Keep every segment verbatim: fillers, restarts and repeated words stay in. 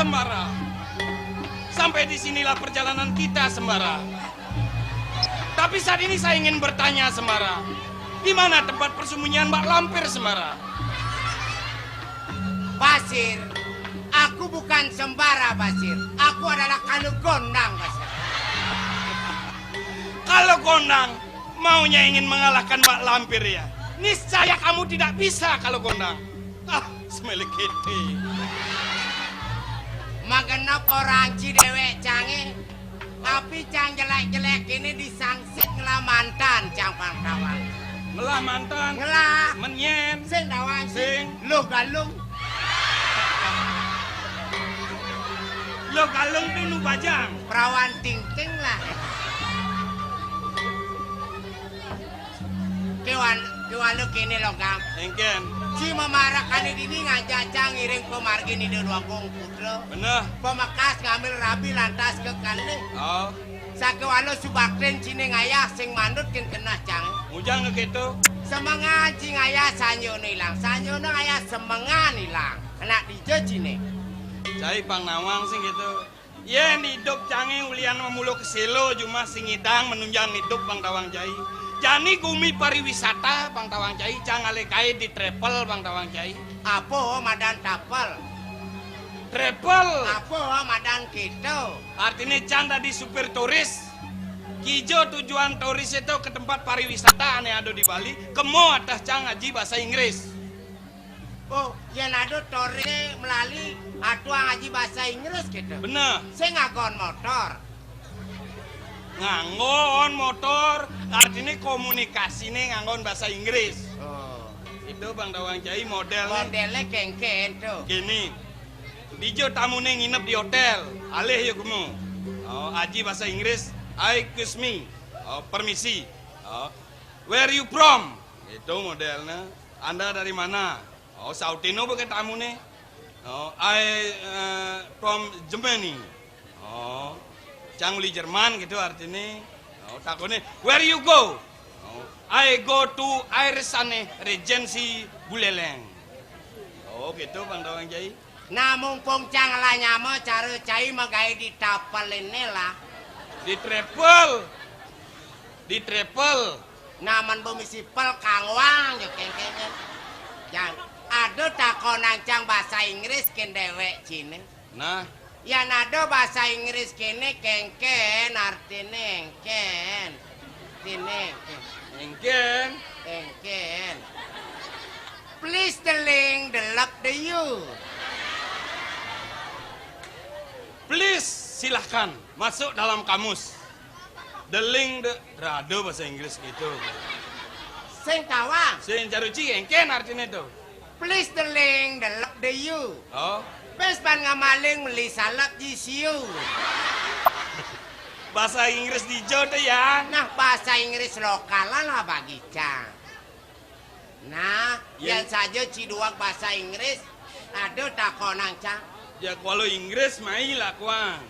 Sembara. Sampai di sinilah perjalanan kita, Sembara. Tapi saat ini saya ingin bertanya, Sembara. Di mana tempat persembunyian Mbak Lampir, Sembara? Basir, aku bukan sembara, Basir. Aku adalah Kalu Gondang, Basir. Kalau Gondang maunya ingin mengalahkan Mbak Lampir, ya, niscaya kamu tidak bisa kalau Gondang. Ah, semelekete. Magenep orang ci dewek cange, tapi cang jelek-jelek ini disangsit ngelah mantan, cang pang tawang. Ngelah mantan? Ngelah. Menyen. Sing tawang. Sing. Lo Galung. Lo Galung tuh nu bajang. Perawan ting-ting lah. Kewan, kewan lo kene lo, Gang. Engken. Ci mamarak ane dini ngajak cang ngiring pamargin Ida Dwagung Putra. Bener. Pamekas ngambil rabi lantas ke kali. Oh. Sakewala subaktin cine ngayah sing mandut ken keneh cang. Mujang keketo. Semengan ci ngayah sanjona ilang, sanjona ngayah semengan ilang. Anak dija cine. Cai pang nawang sing gitu. Yen idup cange ulian mamula keselo jumah sing ngidang menunjang idup pang tawang cai. Jani gumi pariwisata pang tawang cai, cang ale kae di travel pang tawang cai. Apa madan tapel? Travel. Apa madan keto? Artine cang dadi supir turis. Kija tujuan turis itu ke tempat pariwisata ane ada di Bali, kemo ateh cang ngaji bahasa Inggris. Oh, yen ada turis melali atuang ngaji bahasa Inggris gitu. Bener. Sing nganggon motor. Nganggon motor, artine komunikasine nganggon bahasa Inggris. Oh. Itu Bang Dawang Cai model. Modele kengken tuh. Gini, dija tamune nginep di hotel, alih ya gemu. Oh, aji bahasa Inggris, "I excuse me." Oh, permisi. Oh, "Where you from?" Itu modelnya. "Anda dari mana?" Oh, sautino beke tamune. Oh, "I, eh, from Germany." Oh, cang uli Jerman gitu artine. Oh, takone, "Where you go?" Oh, "I go to Iris ane Regency Buleleng." Oh, gitu Bang Dawang Cai. Nah, mumpung cang lah nyama cara cai magae di tapel ini lah. Di travel. Di travel. Nah, men bo misi pel kangwang jo kengkenge. Jan, ada takonang cang bahasa Inggris ken dewek cine. Nah. Yan ada bahasa Inggris kene kengken artine engken. Tine engken. Engken. Engken. Please the link, the love the you. Please, silahkan masuk dalam kamus. The link, the, rada bahasa Inggris gitu. Sing tawang. Sing caruci, engken artine tuh. Please the link, the love the you. Oh. Pes pan ngamaling meli salak ji siu. Bahasa Inggris dija tuh, Yan. Nah, bahasa Inggris lokalan lah bagi cang. Nah, ya. Yan saja ci duweg bahasa Inggris, ada takonang cang. Ya, kalau Inggris mai lakuang.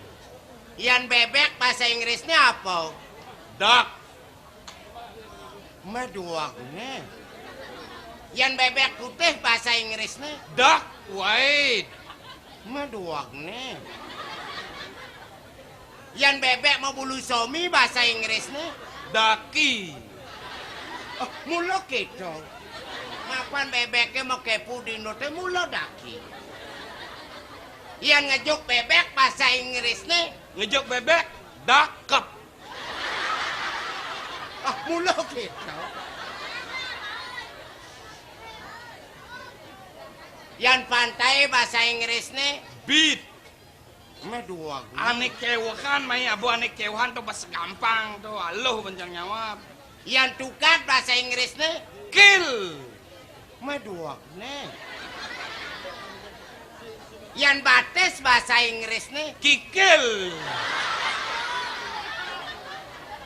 Yan bebek bahasa Inggrisnya apa? Duck. Meduagne. Yan bebek putih bahasa Inggrisnya? Duck white. Meduagne. Yan bebek mau bulu somi bahasa Inggrisnya? Ducky. Oh, mula gitu. Mapan bebeknya mau kepu di nute mula daki. Yan ngejuk bebek bahasa Inggrisnya? Ngejuk bebek, dakep. Ah, mula gitu. Yan pantai bahasa Inggrisnya? Beat. Meduagne. Ane kewehan, mai abu ane kewehan tuh pas gampang tuh, aluh bencang nyawab. Yan tukat bahasa Inggrisnya? Kill. Meduagne. Yan batis bahasa Inggrisnya? Kikil.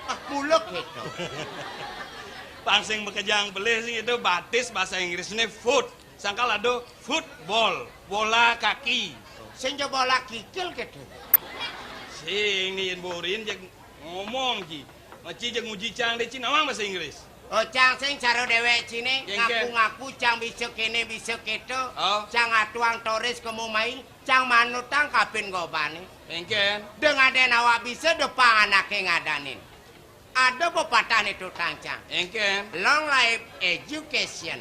Ah, mula gitu. Pang sing makejang pelih sing itu batis bahasa Inggrisnya foot. Sangkal ada football, bola kaki. Sing ja bola kikil gitu. Sing ni yen borin jeg ngomong ji. Maci jeg nguji cang deh ci nawang bahasa Inggris. Oh, cang sing cara déwék ciné, kénkén, ngaku-ngaku cang bisa kéné, bisa kéto, oh, cang atuang toris kemu mai, cang manutang kapin gobané. Kénkén. Deng adén awak bisa depang anaké ngadanin. Ada pepatah né tutang cang. Kénkén. Long life education.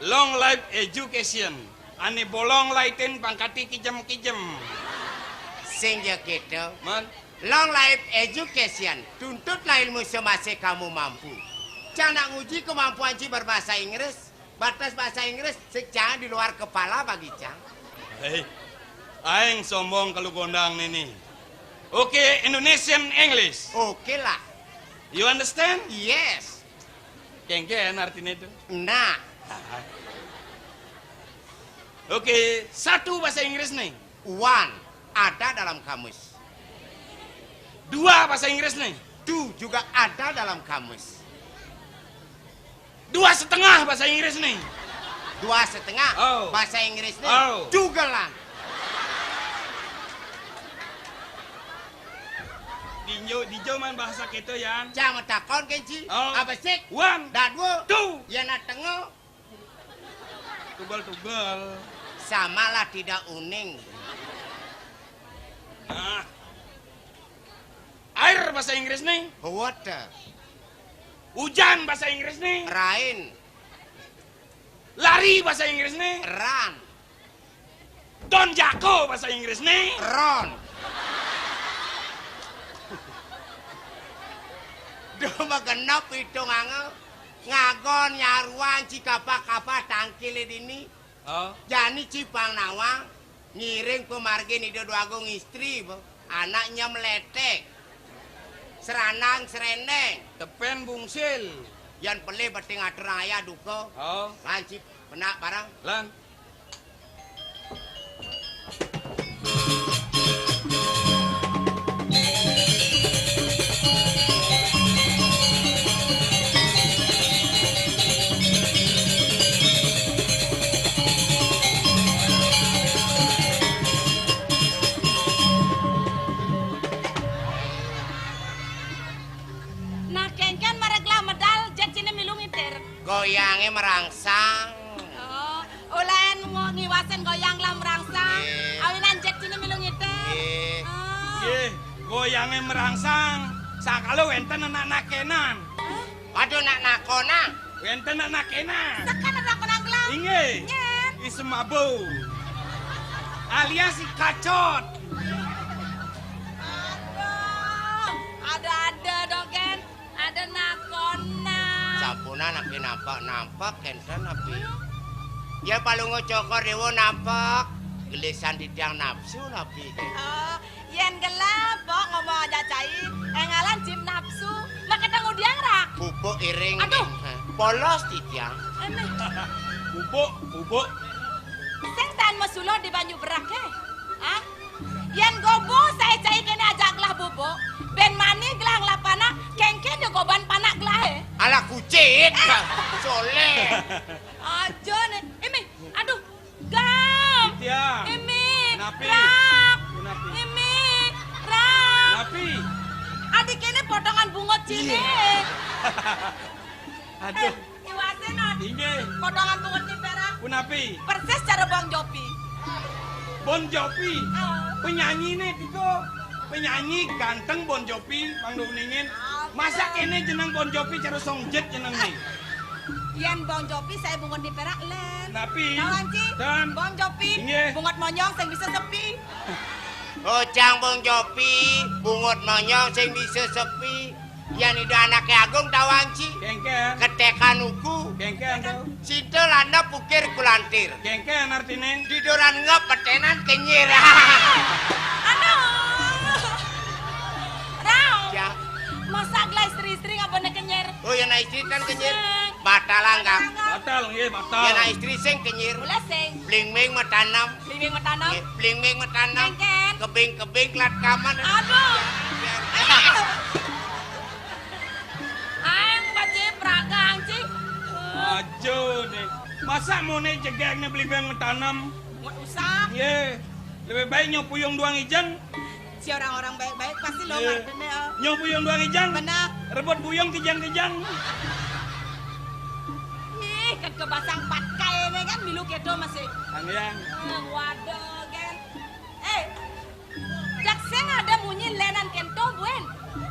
Long life education. Ané bolong laitin pangkaté kijem-kijem. Sing ja kéto. Mén. Long life education, tuntutlah ilmu semasa kamu mampu. Cang nak nguji kemampuan ci berbahasa Inggris, batas bahasa Inggris sing cang di luar kepala bagi cang. Hei, aing sombong kalu gondang nini. Oke, Indonesian English. Oke lah. You understand? Yes. Kénkén artinya itu. Nah. Oke, satu bahasa Inggris nih. One, ada dalam kamus. Dua bahasa Inggris nih. Two juga ada dalam kamus. Dua setengah bahasa Inggris nih. Dua setengah, oh, bahasa Inggris nih. Oh. Jugelan. Dinjo, dinjo man bahasa kéto, Yan. Cang matakon kénci. Oh. Apa sih? One. Dadua. Two. Ya na tengo. Tugel-tugel. Samalah tidak uning. Nah. Air bahasa Inggris nih. Water. Hujan bahasa Inggris nih. Rain. Lari bahasa Inggris nih. Run. Don Jako bahasa Inggris nih. Ron. Duh, mah genep hitungannya. Ngagon nyaruan ci kapa-kapa tangkilé dini. Oh. Jani ci pang nawang ngiring pamargin Ida Dwagung istri, bo. Anak nyem letek. Seranang serendeng. Tepen bungsil. Yan pelih beting atur ayah duka. Oh. Lan ci penak barang. Lan. Nah, kénkén mareg lah medal, jét ciné milu ngitir. Goyangé merangsang. Oh, ulain ngo-, ngiwasin goyang lah merangsang. Nggih. Awinan jét ciné milu ngitir. Nggih. Oh. Nggih, goyangé merangsang. Sakala wénten anak nakénan. Hah? Waduh, nak nakonang. Wénten anak nakénan. Sekan anak nakonang gelah. Inggih. Nggih. I Semabo. Alias I Kacot. Aduh, ada-ada dogén. Ada nakonang. Sampunang napi nampak-nampak kénten napi. Ya palungguh Cokor Déwa nampak. Gelisan titiang nafsu napi. Oh, yén gelah, Pok, ngomong aja cai, énggalan cip nafsu. Mak ketemu dia ngerak. Pupuk iring. Aduh. Polos titiang. Aneh. Pupuk, pupuk. Sing tan mesulo di banyu berak, eh? Hah? Yén gobo saé cai kéné ajak gelah bobo, bén mani gelah ngelah panak, kénkén ya goban panak gelahé. Alah kucit. Soléh. Aja né. Imi, aduh, Gam. Titiang. Imi. Napi? Rak. Napi? Imi, Rak. Napi? Adi kéné potongan bungut ciné. Iya. Aduh. Eh, iwasin, Ot. Inggih. Potongan bungut ni pérak. Punapi? Persis cara Bong Jovi. Bon Jovi? Oh. Penyanyi né, Tiko. Penyanyi ganteng Bon Jovi, Mang Doningin. Oh, masa betul. Kéné jeneng Bon Jovi cara songjet jeneng né? Yén Bong Jovi saé bungut ni pérak lén. Napi? Tahu, Anci? Dan? Bong Jovi, inggih, bungut monyong sing bisa sepi. Oh, cang Bong Jovi, bungut monyong sing bisa sepi. Yan ida anaké agung tawang ci. Kénkén. Ketékan uku. Kénkén to. Cinta landep ukir kulantir. Kénkén artiné? Diduran ngep peténan kenyir. Aduh. Rau. Ya. Masa gelah istri-istri ngabana kenyir? Oh, yan istri tan kenyir. Sing. Batal anggap. Batal, nggih, batal. Yan istri sing kenyir. Mula sing. Bling-bling matanem. Bling-bling matanem. Nggih, bling-bling matanem. Kénkén. Kebing-kebing kelat kaman. Aduh. Aing bajé pragang, Ci. Aja né. Masa moné jegég né bling-bling matanem? Nggak usah. Nggih. Lebih baik nyo puyung duang ijen. Si orang-orang baik-baik pasti lo ngerti deh, oh. Nyo puyung duang ijen. Benar. Rebut buyung kijang-kijang. Ih, kan kebasang patkai ne kan milu keto masih. Angyang. Eh, waduh, kan. Eh, jak sing ada munyi lenan kento buen.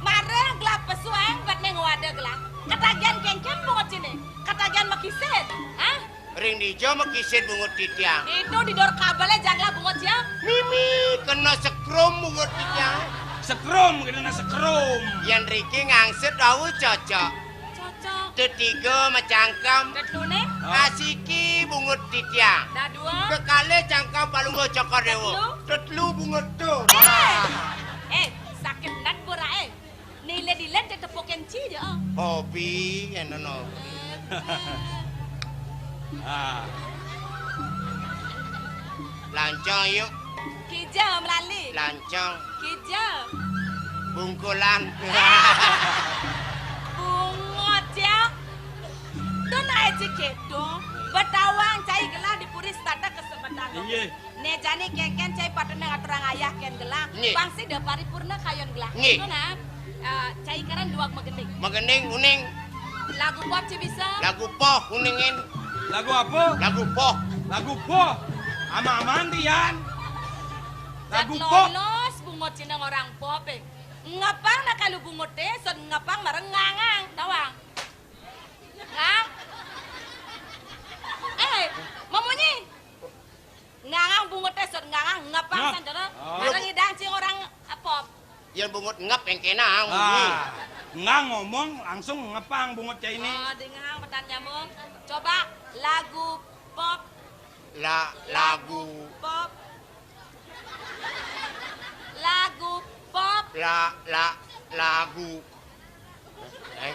Mara gelap pesuang buat neng wadah gelap. Katagian kengken bungut sini. Katagian makisit. Hah? Ring dija makisit bungut titiang. Itu di dor kabelnya janglah bungut ya. Mimi kena sekrum bungut titiang. Sekrum kena sekrum. Yan riki ngangsit dawa cocok. Cocok. Tetiga macangkem. Tetlune? Asiki bungut titiang. Dah dua. Kekale cangkem palungguh cokor dewa. Tetlu? Tetlu bungut tu. Eh, eh, sakit nat bora eh. Nile dilen te tepoken ci ja. Hobi, eno no. Ah. Lancang yuk. Kija melali. Lancang. Kija. Bungkulan. Bungut ya. Tuh naik cikedo. Betawang cai gelah di puri setata kesempatan. Iya. Ne jani kengken cai patut nang aturang ayah ken gelah. Nggih. Pang sida paripurna kayun gelah. Nggih. Itu nah. Eh, cai karan duak magending. Magending uning. Lagu pop ci bisa. Lagu poh uningin. Lagu apa? Lagu poh. Lagu poh. Ama-aman tian. Lagu pop. Lolos bungut cina orang pop eh. Ngapang nak kalu bungut eh, son ngapang mareng ngangang tawang. Ngang. Eh, mamunyi. Ngangang bungut eh, son ngangang ngapang. Nah. San jana. Oh. Ada ngidang cing orang eh, pop. Yang bungut ngep yang kena bunyi. Ah, ngang ngomong langsung ngepang bungut kayak ini. Oh, di ngang petan nyambung. Coba lagu pop. La lagu. Pop. Lagu pop. La la lagu. Eh,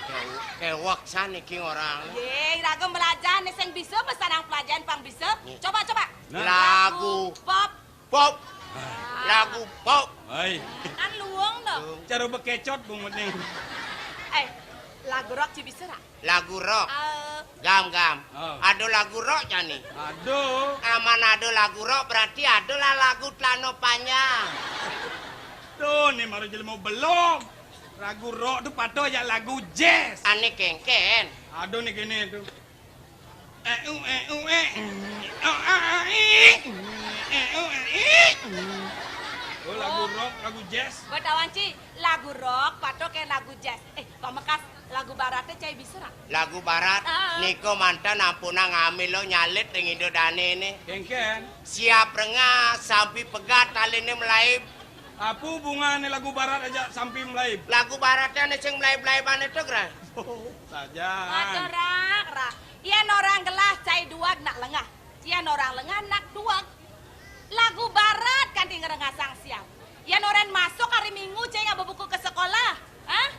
kewak san iki orang. Ye, raga belajar nih sing bisa, pesan yang pelajaran pang bisa. Nih. Coba, coba. Nah. Lagu pop. Pop. Lagu pop. Hai. Kan luang dong. Cara bekecot bungut nih. Eh, lagu rock ci bisa ra? Lagu rock. Eh. Gam, gam. Oh. Ada lagu rock jani. Aduh. Aman ada lagu rock berarti adalah lagu celana panjang. Tuh, nih baru jadi mau belum. Lagu rock tuh patuh aja lagu jazz. Ane kengken. Aduh nih gini tuh. Eh, uh, eh, uh, eh. Oh, ah, ah, ih. Eh, uh, eh, ih. Oh, lagu rock, lagu jazz. Buat awan ci, lagu rock patuh kayak lagu jazz. Eh, pamekas lagu baratnya cai bisa ra? Lagu barat, ah. Niko mantan ampunang ambil lo nyalit ring ido dane ini. Kengken. Siap rengah, sampi pegat, taline melaib. Apa hubungannya lagu barat aja sampai melaib? Lagu baratnya nih sing melaib-melaibane tuh, Gra. Oh, saja. Aduh, rak, rak. Yan orang gelah cai duag nak lengah. Yan orang lengah nak duag. Lagu barat kan di ngerengasang siap. Yan orang masuk hari Minggu cai ngaba buku ke sekolah. Hah?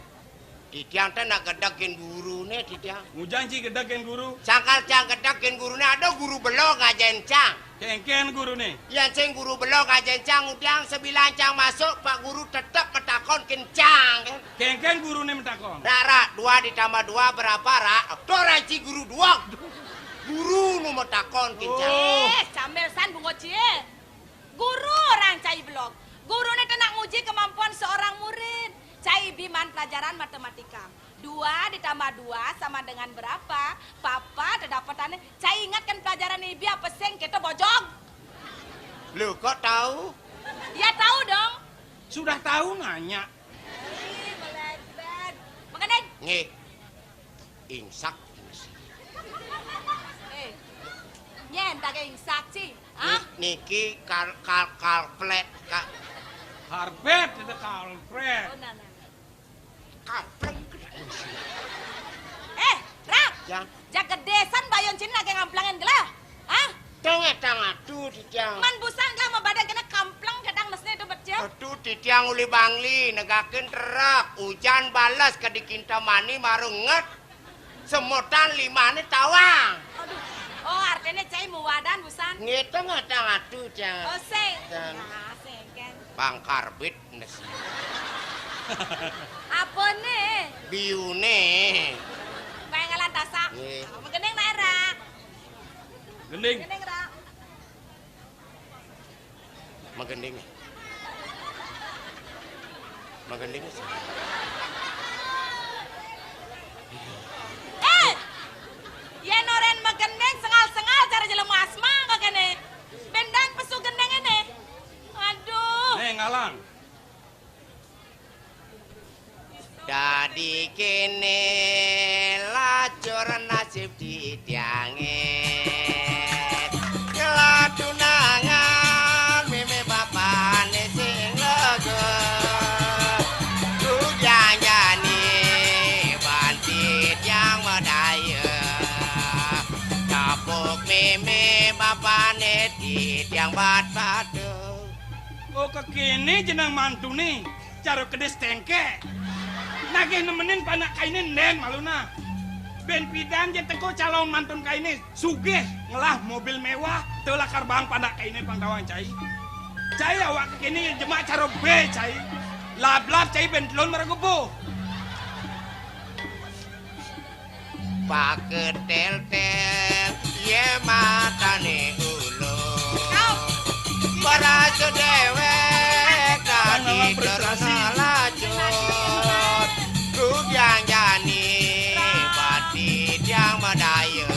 Titiang teh nak gedegin guru nih, titiang. Ngujang ci gedegin guru. Sangkal tiang gedegin guru nih, ada guru belog ngajain cang. Kengken guru nih. Yang sing guru belog ngajain cang, udah sebilang cang masuk, Pak Guru tetep metakon kencang. Kengken guru nih metakon. Rak, rak, dua ditambah dua berapa, rak? Tuh ranci guru dua. Guru nu metakon kencang. Oh. Eh, cambil san bungut cie. Guru orang cai belog. Guru nih teh nak nguji kemampuan seorang murid. Cai biman pelajaran matematika. Dua ditambah dua sama dengan berapa? Papa, ada dapetannya. Cai ingatkan pelajaran ibi apa sing kita bojog? Lu kok tahu? Ya tahu dong. Sudah tahu nanya. Ih, melebar. Mengenai. Nggih. Ingsak. Eh. Nyen tak ingsak sih. Hah? Ni-, niki kal-, kal-, kalplet, Kak. Karpet itu kalplet. Oh, nah, nah, nah. Kapleng. Eh, Rak. Ya. Jak gedesan bayon sini lagi ngamplangin gelah. Hah? Tengah tangah tuh, Titiang. Man busan gelah mau badan kena kampleng kadang mesne itu becek. Aduh, Titiang uli bangli, negakin terak, hujan balas ke dikinta mani marunget. Semutan limane tawang. Aduh. Oh, artinya cai muwadan busan. Ngitung tangah tuh, Tiang. Oh, sing. Tiang. Nah, sing kan. Bang karbit. Apane? Biune. Pengelan tasak. Nggih. Megending naera. Gending. Gending ra. Megending. Megending. Oren magending sengal-sengal cara jelema asma ka kene. Bendang pesu gending ini. Aduh. Nih, ngalang. Dadi kene lacur nasib titiange. Kelatunangan meme bapane sing lega. Ku janjani ban titiang medaya. Kapuk meme bapane titiang bat pada. Oh, kekene jeneng mantune, cara kedis tengke. Nagih nemenin panak kaine nden maluna. Ben pidan je teko calon mantun kaine, sugih, ngelah mobil mewah, teu lakar bang panak kaine pang tawang cai. Cai awak kekene jemak cara be cai. Lab-lab cai ben telun marang gebuh. Paketeltel, ye matane ulung. Au. Barasa dewek dadi terus ngelacur. Ku janjani bati tiang medaya.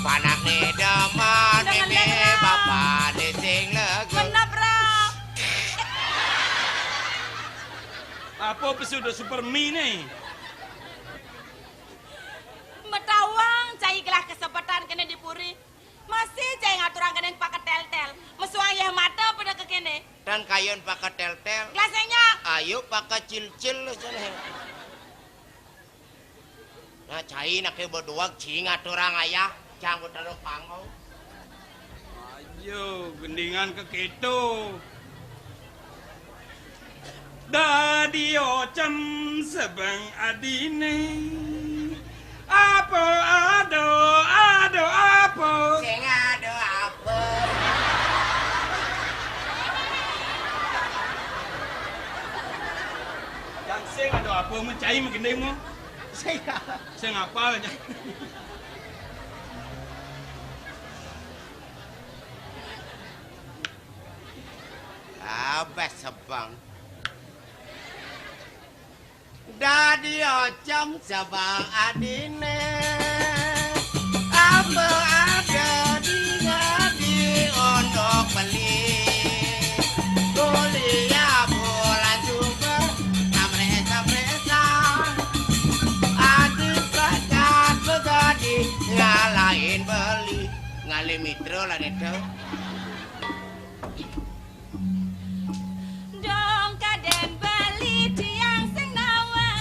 Panakne demen meme bapane sing lega. Apa pesu do Supermi ne? Metawang cai gelah kesepetan kene di puri. Masih cai ngaturang kene paketeltel. Mesuang yeh mata pada ke kene. Dan kayun paketeltel. Gelasnya. Ayo pakecilcil sana. Nah, cai nake beduag cing ngaturang ayah. Cang beteruk pangau. Ayo, gendingan ke keto. Dadi ocem sebeng adine. Apa ada, ada apa? Sing ada apa? Yang sing ada apa, mencai menggending mu? Sing apa? Sing apa aja? Abah sebang. Dadi ocem sebang adine. Apa ada di ngadi ondok beli. Kuliah bulan suba, amresa-mresa. Adi pegat begadi, ngalahin beli. Ngalih mitra lah neto. Dong kaden beli tiang sing nawang.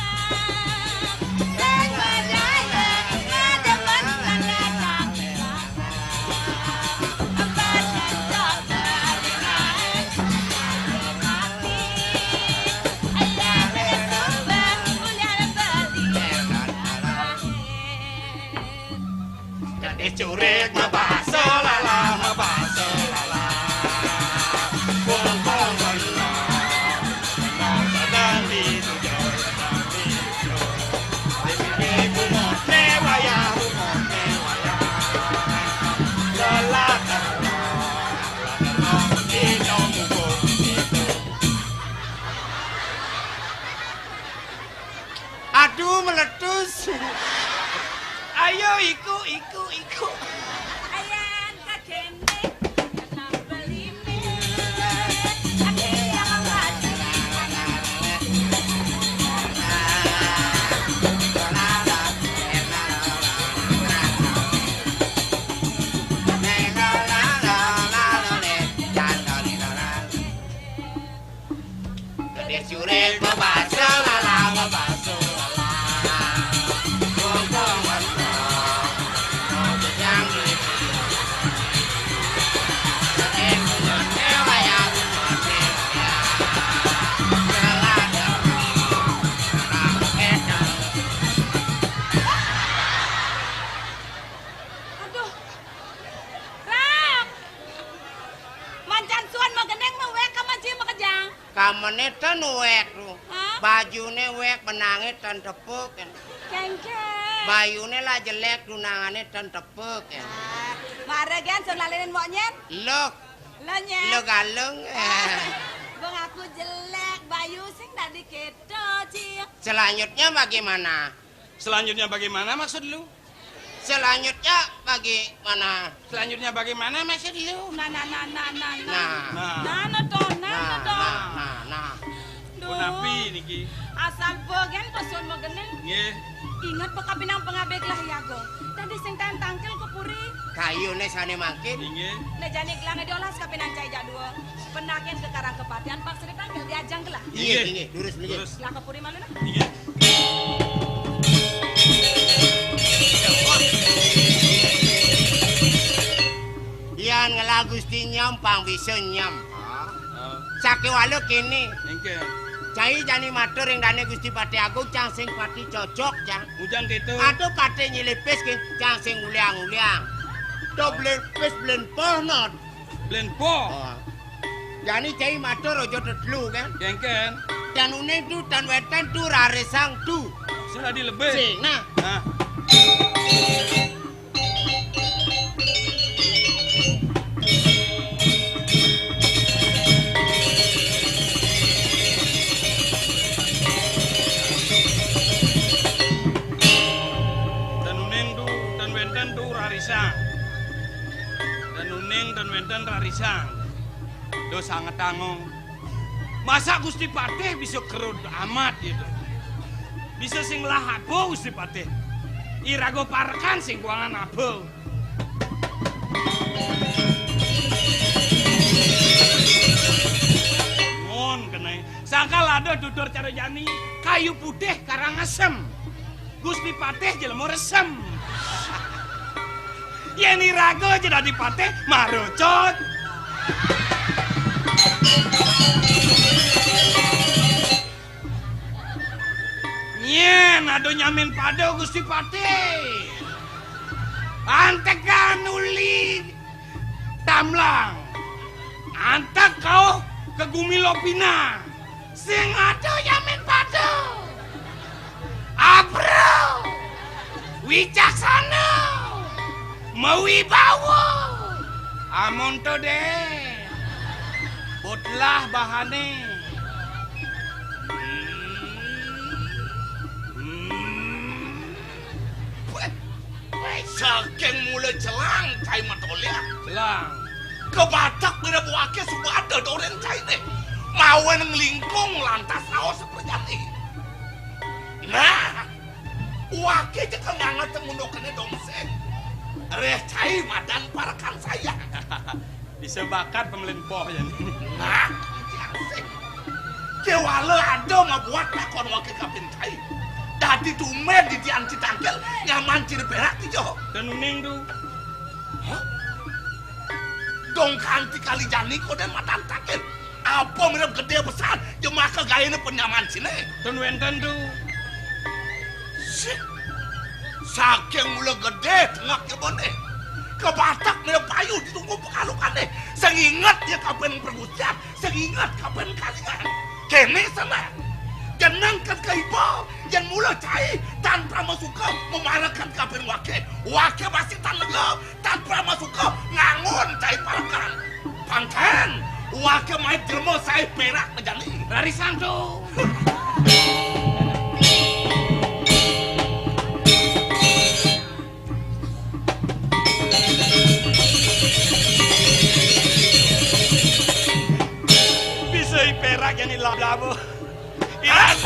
Sing berdaya ngademen lan datang. Badan dok dari lain. Mati. Ayah sumbang ulian beli. Gadis curik mabasa lala, mabasa lala. Bongkong bala, bala sedang dituju, sedang dituju. Di sini bungote wayah, bungote wayah. Lala, lala, lala, minum bubuk itu. Aduh, meletus. Ayo, iku, iku, iku. Ayan kagene, kenapa beli mie? Ada yang mati. Gedhe juré bebasa lala, bebasa lala. Wong tuwa wong tuwa, wong jejang iki. Gedhe punya dewa ya, punya dewa ya. Lala, lala, lala, lala. Aduh. Rak. Mancan suan magendeng mawek ka maji makejang. Kamene ten wek lu. Hah? Bajune wek, benange ten tepuk. Kengkeng. Bayune lah jelek, dunangane ten tepuk. Ah, mare gen sun lalinin mok nyen? Loh. Lo nyen? Lo galeng. Ah, bang aku jelek, bayu sing dadi keto, Ci. Selanjutnya bagaimana? Selanjutnya bagaimana maksud lu? Selanjutnya bagaimana? Selanjutnya bagaimana, Mas Rio? Nah, nah, nah, nah, nah, nah. Nah. Nah, nah, toh, nah, nah, nah, toh. Nah, nah, nah. Duh. Punapi niki? Asal bagian pesun magenen. Nggih. Inget pe kapinang pangabih gelah Agung. Dadi sing taén tangkil ka puri. Kayune sane mangkin. Inggih. Nah, jani gelahne diolas kapinang cai jadua. Pendakian ke Karang Kepatihan, Pak Sri tangkil diajang gelah. Inggih, inggih, durus mriki. Durus. Gelah ka puri malu nah. Inggih. Yan ngelah Gusti nyam, pang bisa nyam. Oh. Sakéwala kene. Nggih. Cai jani matur ring dane Gusti Patih Agung, cang sing pati cocok, cang. Ujang gitu. Aduh, pati nyilipis, cang sing uliang-uliang. To blen pis, blen poh, not. Blen poh. Oh. Jani cai matur aja tetelu, kan? Kengken. Tan uning tu, tan wetan tu, rarisang tu. Sing adi lebih. Sing, nah. Nah. Tan uning tu, tan wenten tu rarisang. Tan uning, tan wenten rarisang. Duh, sanget angong. Masa Gusti Patih bisa kerud amat gitu. Bisa sing lah apa Gusti Patih? Iraga parekan sing kuangan apa? Mon kene. Sangkal ada tutur cara jani, kayu putih karang asem. Gusti Patih jelema resem. Yen iraga aja dadi patih, marucut. Nyen ada nyamin pada Gusti Patih. Antekan uli tamlang. Antek kauh ke gumi lopina. Sing ada nyamin pada. Abro. Wicaksana. Mawibawa. Amonto deh. Botlah bahane. Hmm. Hmm. Weh, weh, saking mula celang cai matolih. Celang. Kebatek mirib wake suba ada doren caine. Mawen nglingkung lantas raos prajani. Nah, wake cekel nganget mundukane dongsing. Reh cai madan parekan sayang. Bisa bakat pemelin poh jani. Nah, iki asik. Kewala ada mabuat takon wake kapin cai. Dadi tumben didian citangkil nyaman ciri perak ijo. Dan uning tu. Hah? Dong kanti kali jani koden matan takin. Apa mirip gede besar jemaka gayane penyaman sine. Dan wenten tu. Sih. Saking mula gede tengak jebone. Kebatak mirip payu ditunggu pekalukane. Sing inget ya kapan pergusian, sing inget kapan kalingan. Kene sana. Jeneng ket kaiba, yen mula cai, tan pramasuka memarakan kapan wake. Wake masih tan lega, tan pramasuka ngangon cai parekan. Pangken, wake mait jelema sae perak mejani. Rarisang tu. Bisa i perak jani lab-labo. Iras.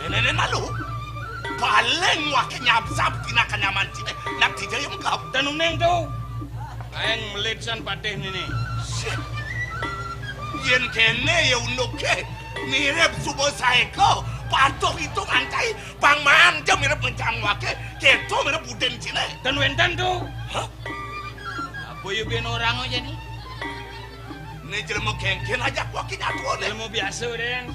Nenek malu. Paling wake nyabsab tinakan nyaman cine. Nak tijaya megap. Tenung neng tu. Aeng melit san patih nini. Sip. Yen kene ya unduke. Mirip suba saeka. Patuh itu ngantai. Pang maan ja mirip ngencang wake. Keto mirip uden cine. Ten wenten tu. Hah? Apa ya ben orang aja ni? Né jelema kéngkén ajak waki nyatuné. Jelema biasa, Dén.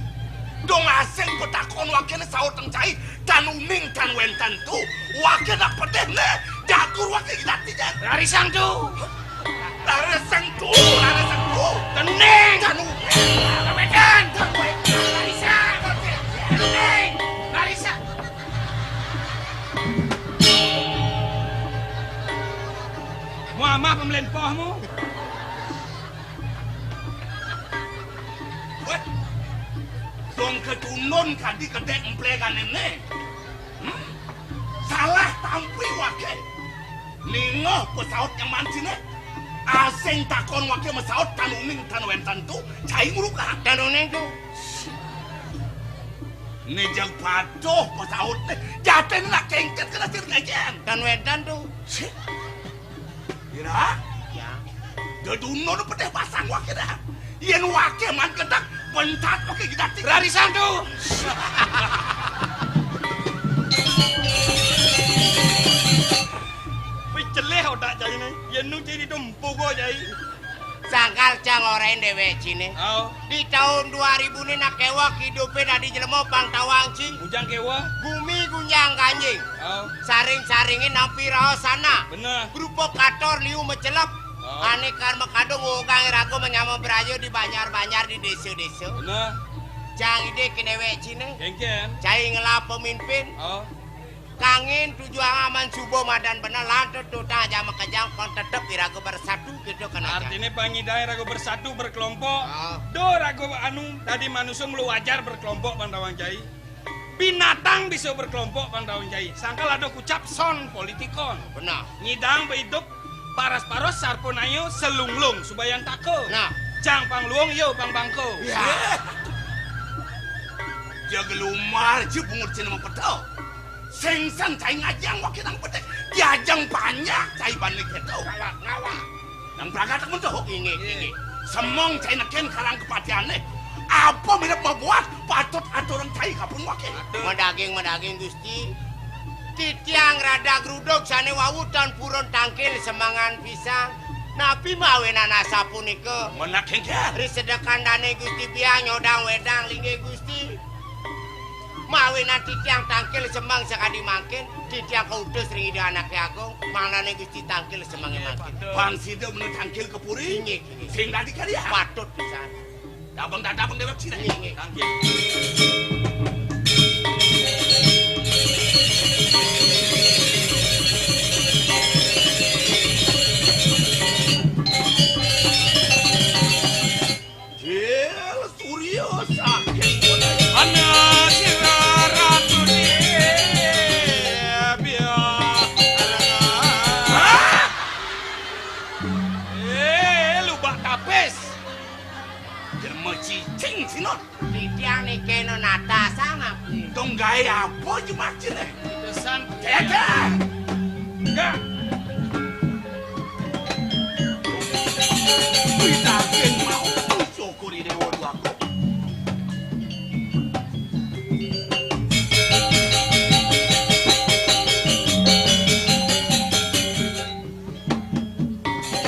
Dong asing petakon wakiné saut teng cai, tan uning tan wénten tu. Waké nak pedih né, jagur waké ilat tijén. Rarisang tu. Rarisang tu, rarisang tu. Tan uning. Tan uning. Tan wénten. Tan wénten. Rarisang. Tan uning. Rarisang. Mu amah pemelen pohmu. Wéh, do Wong ketundun kadi kedék emplegané né. Hmm? Salah tampi waké. Ningeh pasaut nyaman siné. Asing takon waké masaut tan uning tan wénten tu, cai ngruka. Tan uning tu. Né jeg patuh pasautné. Jatin nak kéngkén kena sir kején. Tan wénten tu. Ira? Ya. Deduna nu pedih pasang waké dah. Yén waké man kedak, bentat waké gedak. Rarisan tu. Wih, jeleh otak jai né. Yén nu ciri tu empu ko jai. Sangkal cang orahin déwék ciné. Oh. Di taun dua ribu né nak kéweh idupé dadi jelema pang tawang ci. Bujang kéweh. Gumi gunjang ganjing. Oh. Saring-saringin nampi raos sana. Bener. Provokator liu macelep. Oh. Ané kar makadung ogang raga manyama braya di banjar-banjar di désa-désa. Bener. Cang idih ké déwék ciné. Kéngkén. Cai ngelah pemimpin. Oh. Kangin tujuan aman suba madan bener lan tutang aja makejang pang tetep iraga bersatu gitu kan aja. Artiné pang nyidang iraga bersatu berkelompok. Oh. Do raga anu dadi manusa mula wajar berkelompok pang tawang cai. Binatang bisa berkelompok pang tawang cai. Sangkal ada kucap son politikon. Benar. Nyidang baidup paras-paros sarpanaya selunglung subayantaka. Nah. Jang pang luung ya pang bangka. Ya. Jaga lumar ja bungut cina mapeta. Sing san cai ngajang waké nang pedih. Diajang banyak cai bani kéto. Ngawak, ngawak. Nang bragat mentuh. Inggih, inggih. Semeng cai nekén karang kepatihané. Apa mirip mabuat patut aturang cai kapun waké. Madaging, madaging, Gusti. Titiang radag ruduk sané wau tan purun tangkil semengan pisang. Napi mawinan asapunika? Menak kéngkén. Ri sedekan dané Gusti Biang nyodang wédang linggih Gusti. Mawinan titiang tangkil semeng sakadi mangkin, titiang kautus ring Ida Anaké Agung, mangdané Gusti tangkil semengé mangkin. Pang sida meni tangkil ka puri. Inggih, inggih. Sing dadi karya. Patut pisan. Dabeng dadabeng déwék sida. Inggih, inggih. Tangkil. Jil Surya saking Ana sira ratu di biya. Hah? Eh, lubak tapis. Jelema cicing sinon. Titiang niki nu nata sang aku. Dong gaé apa jemak cine? Tesan. Cecek. Enggak. Wih, daging mau syukuri Dewa Dwagung.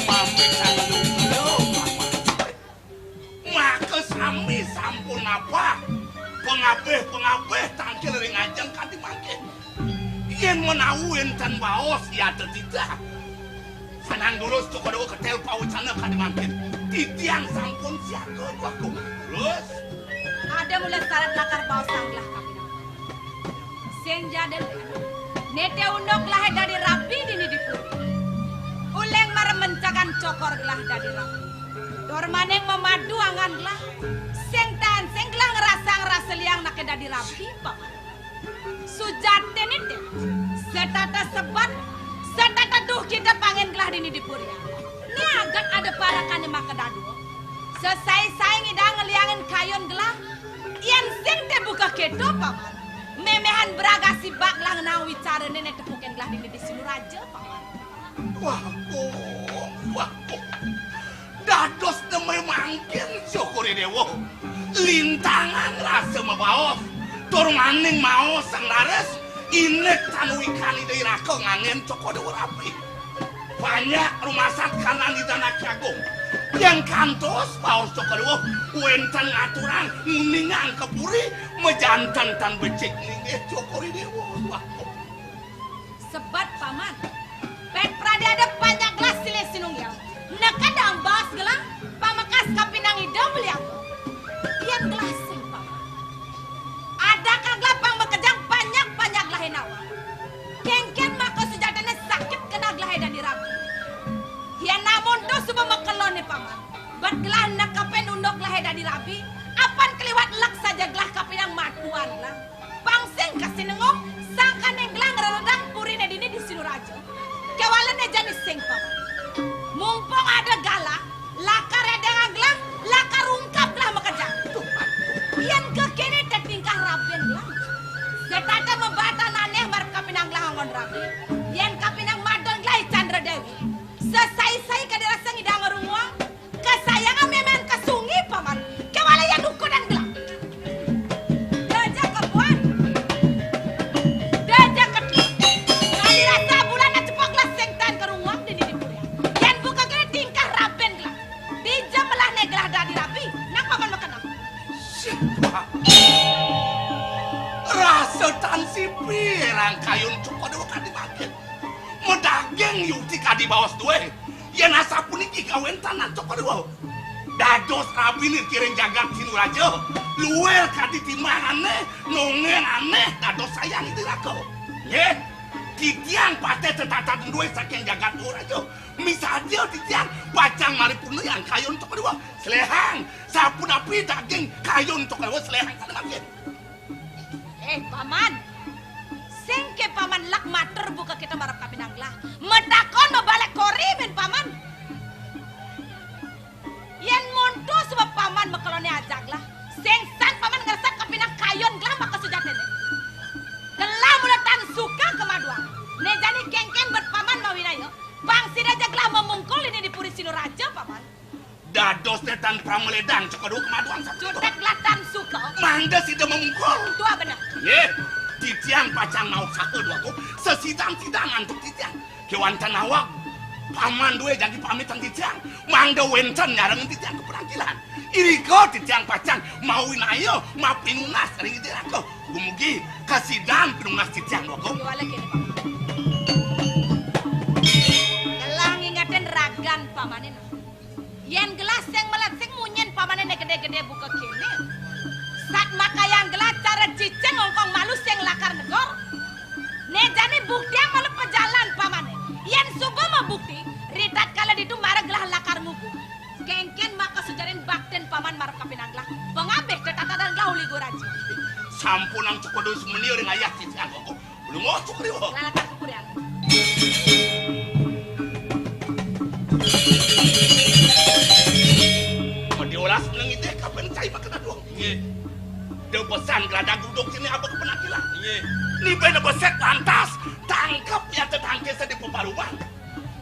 Pamit saluhur, Paman. Maka sami sampun napa pangabih-pangabih tangkil ring ajeng kanti mangkin. Yén menawi wénten baos yata titah. Sanang durus Cokor Dewa ketél pawecana kanti mangkin. Titiang sampun siaga, Dwagung. Terus? Ada mula sarat lakar baos sang gelah kapinang. Sing jadel, né té unduk gelahé dadi rabi dini di puri. Uling mara mencakan Cokor gelah dadi rabi. Tur maning mamadu angan gelah. Sing tan, sing gelah ngrasang rasa liang anaké dadi rabi, Paman. Sujatiné té, setata sebat, setata duh kita pangin gelah dini di puri. Né aget ada parakané makadadua. Sesai-sai ngidang ngeliangin kayun gelah, yén sing té buka kéto, Paman. Méméhan braga sibak gelah ngenang wicarané né tepukin gelah dini di Siluraja, Paman. Wah, kong, wah, kong. Dados nembe mangkin, Cokor Dewa. Lintangan rasa mabaos. Tur maning maos sang raris, indik tan wikan Ida Iraka nganggén Cokor Dewa rabi. Banyak rumasat kanan Ida Anaké Agung. Yén kantos baos Cokor Dewa, wénten ngaturang nguningang ka puri, majanten tan becik linggih Cokor Dewa. Wah. Sebat, Paman. Pét pradé ada panjak gelah silih sinunggil. Neked ambaos gelah, pamekas kapinang Ida Beli Agung. Yén gelah sing, Paman. Ada ka gelah pang makejang panjak-panjak gelahé nawang. Kénkén maka sujatiné sakit keneh gelahé dadi rabi. Yén amun to suba makeloné, Paman. Bad gelah nekepin unduk gelahé dadi rabi, apan kaliwat lek saja Jeglah kapinang matuan lah. Pang sing kasinengok, sangkaning gelah ngreredang purine dini di Sinuraja. Kewala ne jani sing, Paman. Mumpung ada galah, lakar edengang gelah, lakar ungkap gelah makejang. Yen kekene te tingkah raben gelah. Setata mabatan aneh marep kapinang gelah anggon rabi. Yen kapinang madon gelah I Candra Dewi. Sesai-sai kadirasa ngidang ngerunguang. Kesayangan memang kesungi, Paman. Kewala yen dukudan gelah. Daja kebuan. Daja kebuan. Kadi rasa bulan cepok lah sing tan kerunguang dini di purian. Yen buka kene tingkah raben gelah. Dija melah ne gelah dadi rabi. Nang Paman makenang. Siapa? Rasa tan sipi rangkayun cukup dewa kadi bangkit. Medaging yukti kadi baos duwe. Yen asapuniki kawentanan Cokor Dewa. Dados rabine kiring jagat Sinuraja. Luwih kadi timbangane, nongenane dados sayang iti raka. Nggih. Titiang pateh tetatan duwe saking jagat Uraja. Misadia titiang pacang maripurna yang kayun Cokor Dewa. Selehang, sapunapi daging kayun Cokor Dewa selehang sane mangkin. Eh, Paman. Sing ke Paman lak matur buka kita marep kapinang gelah. Matakon mabalek kori men Paman. Yen monto sebab Paman makelone ajak lah. Sing san Paman ngresep kapinang kayun gelah maka sujatine. Gelah mula tan suka kemaduan. Ne jani kengken bet Paman mawinaya. Pang sida ja gelah mamungkul ini di Puri Sinuraja, Paman. Dados ne tan pramaledang Cokor Dewa kemaduan sapunika. Cutek gelah tan suka. Mangda sida mamungkul. Tua bener. Nggih, titiang pacang mausaha duaku sesidan-sidan antuk titiang. Kewanten awak Paman duwe jagi pamit teng titiang. Mangda wenten nyarengin titiang ka penangkilan. Irika titiang pacang mawinaya mapinunas ring ida raka. Dumugi kasidan pinunas titiang duaku. Kewala kene, Paman. Gelah ngingetin ragan Pamane. Yen gelah sing melet sing munyin Pamane ne gede-gede buka kene. Sat makayang gelah cara cicing ngongkong malu sing lakar negor. Ne jani buktiang malu pejalan Pamane. Yen suba mabukti, ritatkala ditu mara gelah lakar ngugu. Kengken maka sujarin bakten Paman marep kapinang gelah. Pengabeh tetatadan gelah uli guraji. Sampunang Cokor Dewa sumeni ring ayah titiang kok. Belum mau Cokor Dewa. Lalatar kukurian. Mendiolas nengite kapan cai makan aduh. Nggih. Dia pesan gelada guduk sini apa ke penampilan. Nggih. Ni beda besek lantas tangkep ya tetangke sedi peparuman.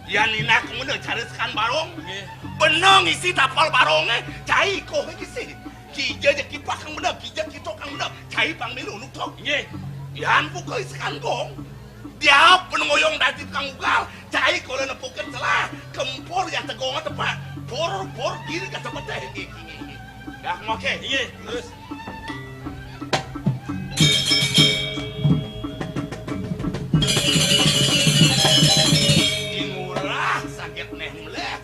Ya nina kemana cari sekan barong. Nggih. Benang isi tapal barongnya cai koh isi. Kija je kipak kang bener, kija kitok kang bener. Cai pang milu nutok. Nggih. Yan buka isi kangkong. Dia penungoyong dadi kang ugal. Cai kula nepukin selah. Kempur yang tegong tepak. Pur, pur, kiri kata beteh. Nggih, nggih, nggih. Dah, oke. Nggih, terus. Di murah sakit neh meleh.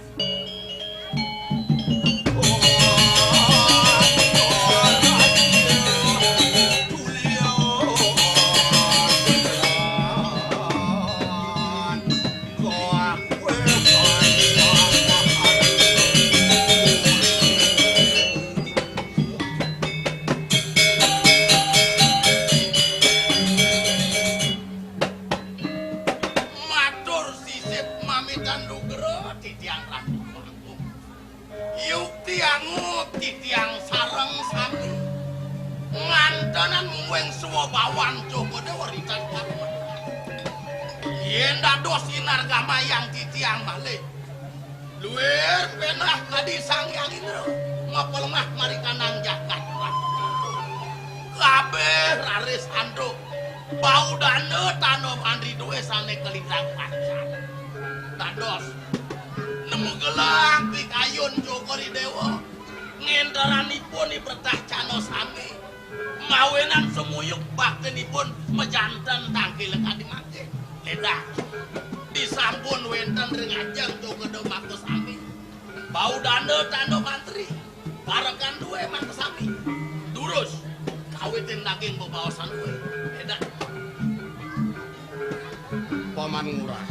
Matur sisip mamitan nugra titiang Ratu Agung. Yukti angut titiang sareng sami. Ngantenan mungguing swabawan Jogo Dewa Ritan Karmana. Yen dados inargamayang titiang malih. Luir penah kadi Sang Hyang Indra, mapelemah marikanang jagat. Kabeh raris antuk. Bau dana tano andri duwe sane kalintang pacan. Dados, nemu gelang pikayun Jogo Ridewa, ngenteranipun ibretah cano sami. Mawinan sumuyuk baktinipun majanten tangkil kadi mangke. Ledah. Disampun wenten ring ajeng Jogo Dewa Makasami. Bau danda tanda mantri. Parekan duwe Makasami. Durus. Kawitin daging bebaosan duwe. Ledah. Paman Ngurah.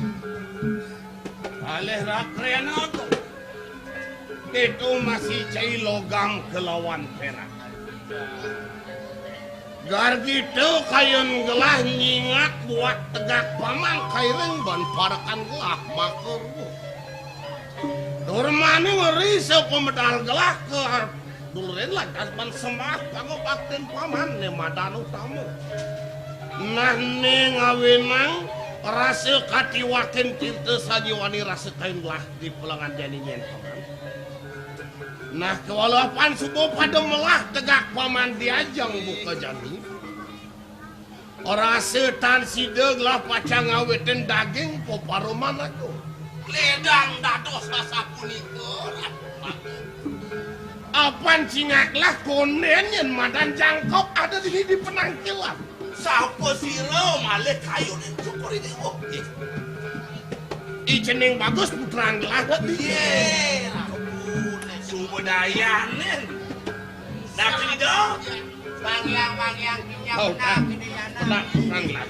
Alih rakrena to. Itu masih cai logam kelawan perak. Gargita kayun gelah nyingak buat tegak paman kairing ban parekan gelah maka ruh. Tur mani ngeri sapamedal gelah ka dulurin lantas ban sembah pangabaktin paman né madan utama. Nah né ngawinang rasa katiwakin cinta sajiwani rasa kayun gelah di pelengan jani nyén paman. Nah, kewalapan suba pada melah tegak paman diajeng buka jani. Rasa tan sida gelah pacang ngawitin daging peparuman aku. Ledang dados sasapunika, Ratu. Apan cingak lah konden yén madan jangkok ada dini di penangkilan. Sapa sira malih kayunin syukur ini? Oh, ih. I cening bagus putra anggelah. Yé, ampun, sumedayanin. Nah, Ida. Pangyang, pangyang, kinyang. Oh, benar, nah. Kinyang, nah. Benar, putra anggelah.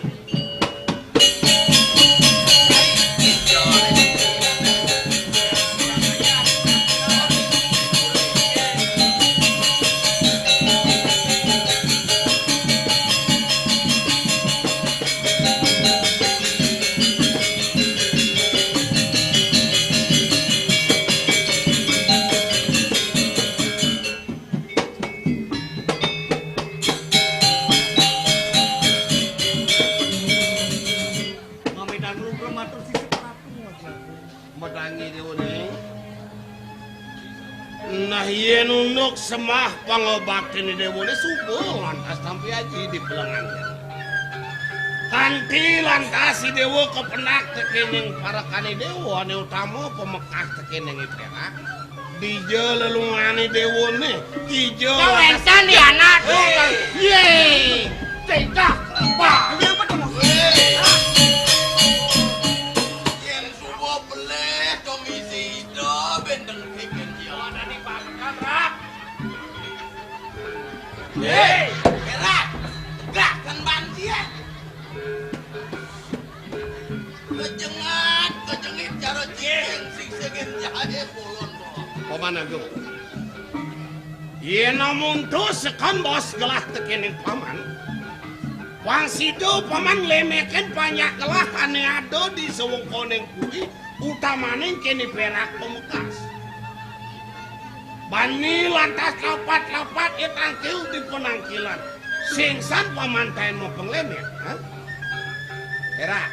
Mamitang lugra matur sisip Ratu. Medangi déwané. Nah, yén unduk sembah pangabaktin déwané suba lantas tampi aji di pelengan. Kanti lantas i déwa kepenak tekéning parekané déwa ané utama pamekas tekéning i perak. Dija lelungané déwané, kija. Kau lantas énten di anak. Hé. Yé. Cekak. Wah, ini apa tuh? Hé. Yén suba pelih to misi ida benteng bikin dia. Ada di pangkat, Rak. Hé, Rak. Gerakan bantian. Kejengat, kejengit cara cicing sing segin jahe pulun. Paman Agung. Yén amonto sekembos gelah tekéning paman, pang sida paman lemekin panjak gelah ané ada di sewengkoning puri, utamaning kéné perak pamekas. Bani lantas lapat-lapat ya tangkil di penangkilan. Sing san paman taén mapenglemek, ha? Era.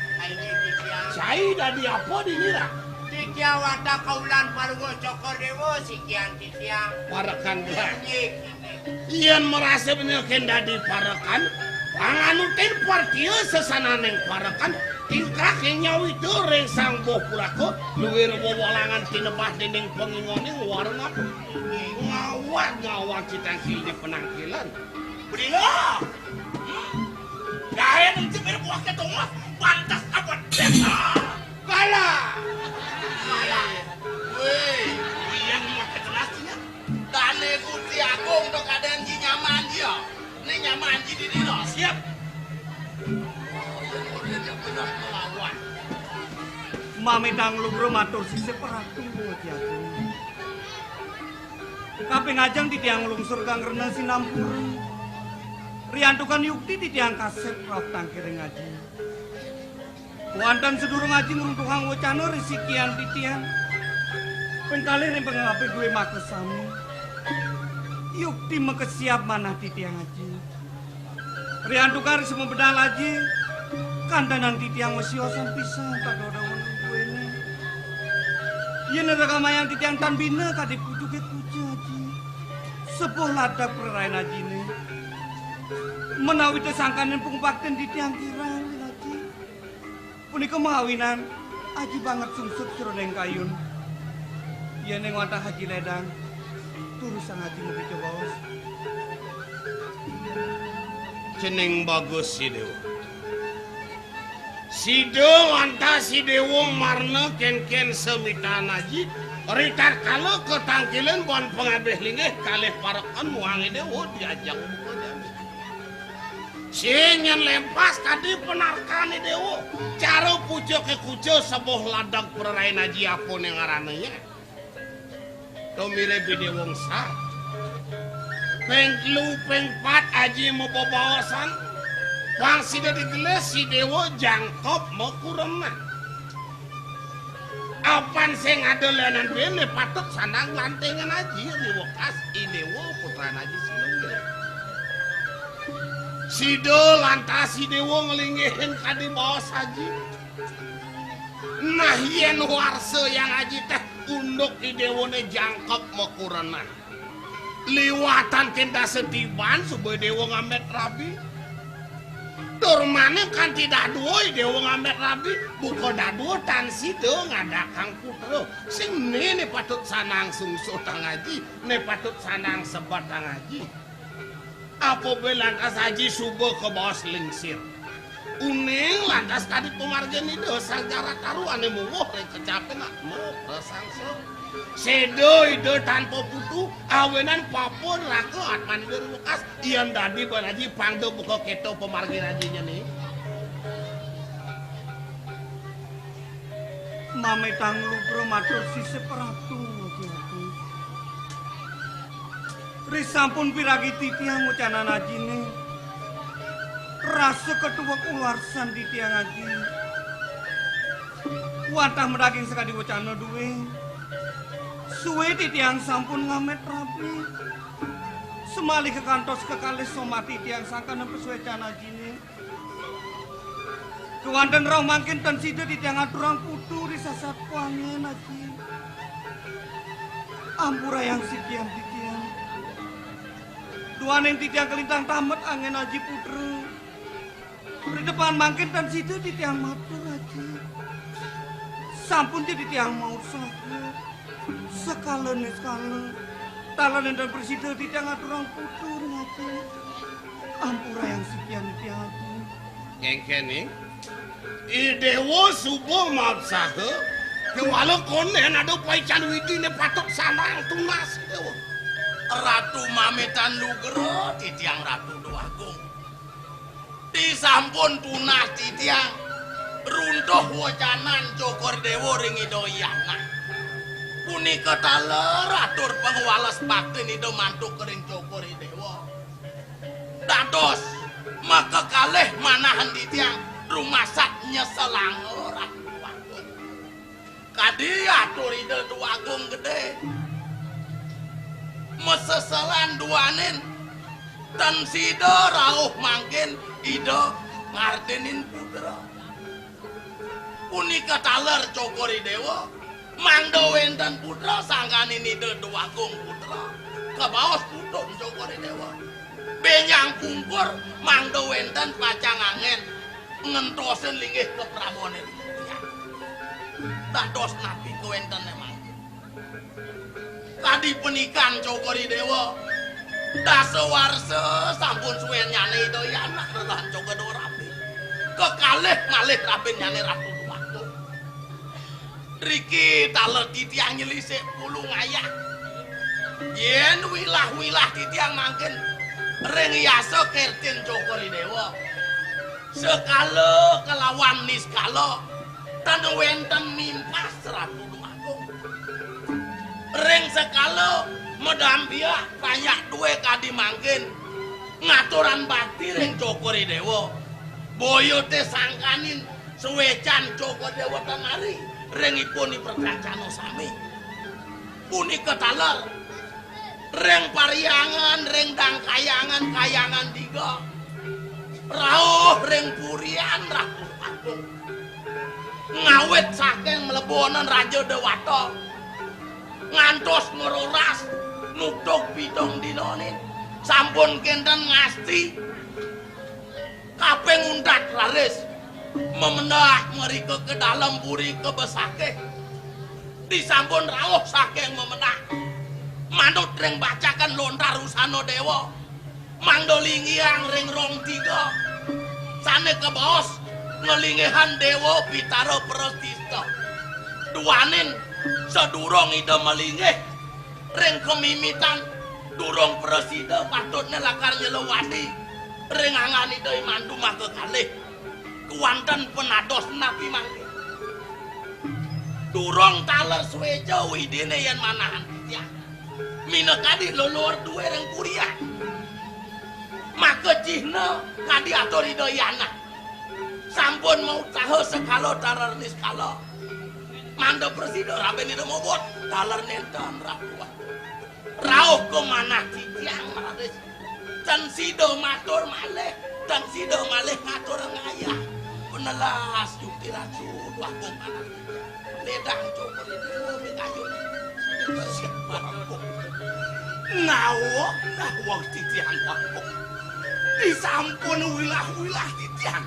Cai dadi apa dini, Ra? Titiang wadah kaulan Palungguh Cokor Déwa, sikian titiang. Parekan gelah. Inggih, inggih. Yén marasa bener kén dadi parekan, panganutin partia sesananing parekan, tingkah nyawita ring sang boh puraka, luir wewalangan tinebah dening pangingoning warna. Ngawag-ngawag citangkil di penangkilan. Bedina. Gaé nang cemir buah ketunga, pantes apa desa. Kalah. Kalah. Wéh, yang maké jelas nya. Dané Gusti Agung to kadén ji nyaman dia. Né nyaman ji dini lo. Siap. Oh, yang udah dia benar melawan. Mamitang lugra matur sisip Ratu Gusti Agung. Kaping ajeng titiang nglungsur kang rena sinampura. Riantukan yukti titiang kasép rauh tangkiring aji. Wantah sadurung aji ngruntuhang wacana risikian titiang. Ping kalih ring pangapit duwé makasami. Yukti makesiab manah titiang aji. Riantukan ri sumebedal aji, kantenan titiang masiosan pisan pada dawuh duwéné. Yén ragamayang titiang tan bina kadi pucuké kuca aji. Sepuh ladak prarain ajiné. Menawi tesangkaning pangubaktin titiang kirang, aji. Punika mawinan aji banget sungsut jroning kayun. Yén ing wantah aji ledang, turusang aji mugi jebos. Cening bagus, Sidéwa. Sida wantah Sidéwa marna kénkén samitan aji, ritatkala katangkilan ban pangabih linggih kalih parekan muang Idéwa diajeng buka jani. Sing nyén lempas kadi panarkané Déwa. Cara pucuké kuca sebuh ladang prarain aji apa né ngarané ya. Tumirib Idéwa wangsa. Ping telu, ping pat aji mabebaosan. Pang sida digelis si Déwa jangkep makureman. Apan sing ada lenan bene patut sandang lantengan aji, riwekas I Déwa putran aji Silunggih. Sida lantas I Déwa nglinggihin kadi baos aji. Nah, yén warsa yang aji téh unduk I Déwané jangkep makurenan. Liwatan kén dasa tiban suba Déwa ngambet rabi. Tur maning kanti dadua Déwa ngambet rabi, buka dadua tan sida ngadakang putra. Sing né patut sanang sungsutang aji, né patut sanang sebatang aji. Apa bé lantas aji suba kabaos lingsir. Uning lantas kadi pamargin Ida Sang Jara Taru ané mungguh ring kecapé nak maprasangsa. Séda Ida tanpa putu, awinan papa neraka atman Ida riwekas, yén dadi ban aji pang da buka kéto pamargin ajiné né. Mamitang lugra matur sisip Ratu, Ratu. Risampun piragi titiang wecanan ajiné. Rasa ketuek ularsan titiang aji. Wantah madaging sakadi wecana dué. Sué titiang sampun ngamet rabi. Semalih kekantos kekalih somati titiang sangkaning pasuécan ajiné. Kéwanten rauh mangkin tan sida titiang aturang putu ri sasat kuangen aji. Ampurayang sikian titiang. Duaning titiang kalintang tamet angen aji putra. Ritepan mangkin tan sida titiang matur aji. Sampun ja titiang mausaha. Sekala niskala. Taler nénten prasida titiang aturang putu ring aji. Ampurayang sikian titiang aji. Kéngkéné, I Déwa suba mapsaha, kéwala kondén ada paican widiné patut sandang tunas, Déwa. Ratu mamitang lugra, titiang Ratu Déwagung. Disampun tunas titiang, runtuh wecanan Cokor Déwa ring Ida Hyang Anak. Punika taler atur pangwales baktin Ida mantuk ring Cokor Déwa. Dados makakalih manahan titiang rumasat nyeselanga Ratu Déwagung. Kadi atur Ida Déwagung Gedé. Maseselan duaning tan sida rauh mangkin Ida ngardénin putra. Punika taler Cokor I Déwa, mangda wénten putra sangkaning Ida Déwagung putra. Kabaos putun Cokor I Déwa. Bénjang pungkur mangda wénten pacang anggén ngentosin linggih kaprabané. Dados napi kawéntené mangkin? Kadi panikan Cokor I Déwa, dasa warsa sampun suénnyané Ida Hyang Anak rerah Cokor Déwa rabi. Kekalih malih rabinnyané Ratu Déwagung. Riki taler titiang nyelisik pulung ayah. Yén wilah-wilah titiang mangkin ring yasa kertin Cokor I Déwa. Sekala kelawan niskala, tan wénten mimpas Ratu Déwagung. Ring sekala madampiak panjak dué kadi mangkin ngaturang bakti ring Cokor I Déwa. Boya té sangkaning suécan Cokor Déwa tan ari ring ipun i perkancana sami. Punika taler ring parhyangan, ring dang kayangan, kayangan tiga. Rauh ring purian Ratu Agung. Ngawit saking mlebonan Raja Déwata ngantos maroras nutug pitung dinané sampun kénten ngasti kaping untat raris mamendah mrika ka dalem puri kabesakih. Disampun rauh saking mamendah manut ring bacakan lontar Usana Déwa. Mangda linggihang ring rong tiga. Sané kabaos nglinggihan Déwa Pitara Prastita. Duaning sadurung Ida malinggih ring kamimitan, durung prasida patutné lakar nyelewati ring anggan Ida I Mandu makakalih. Kuanten panados napi mangkin. Durung taler suéca widiné yén manahan titiang. Minakadi leluhur dué ring purian. Maka cihna kadi atur Ida Yana. Sampun mautaha sekala taler niskala. Mangda prasida rabi Ida mobot taler nenten, Ratu. Rauh ka manah titiang raris. Tan sida matur malih, tan sida malih ngatur ngayah. Penelas yukti Ratu, Dwagung manah titiang. Ledang coba di dua mingayun. Nawang, nawang titiang, Dwagung. Disampun wilah-wilah titiang.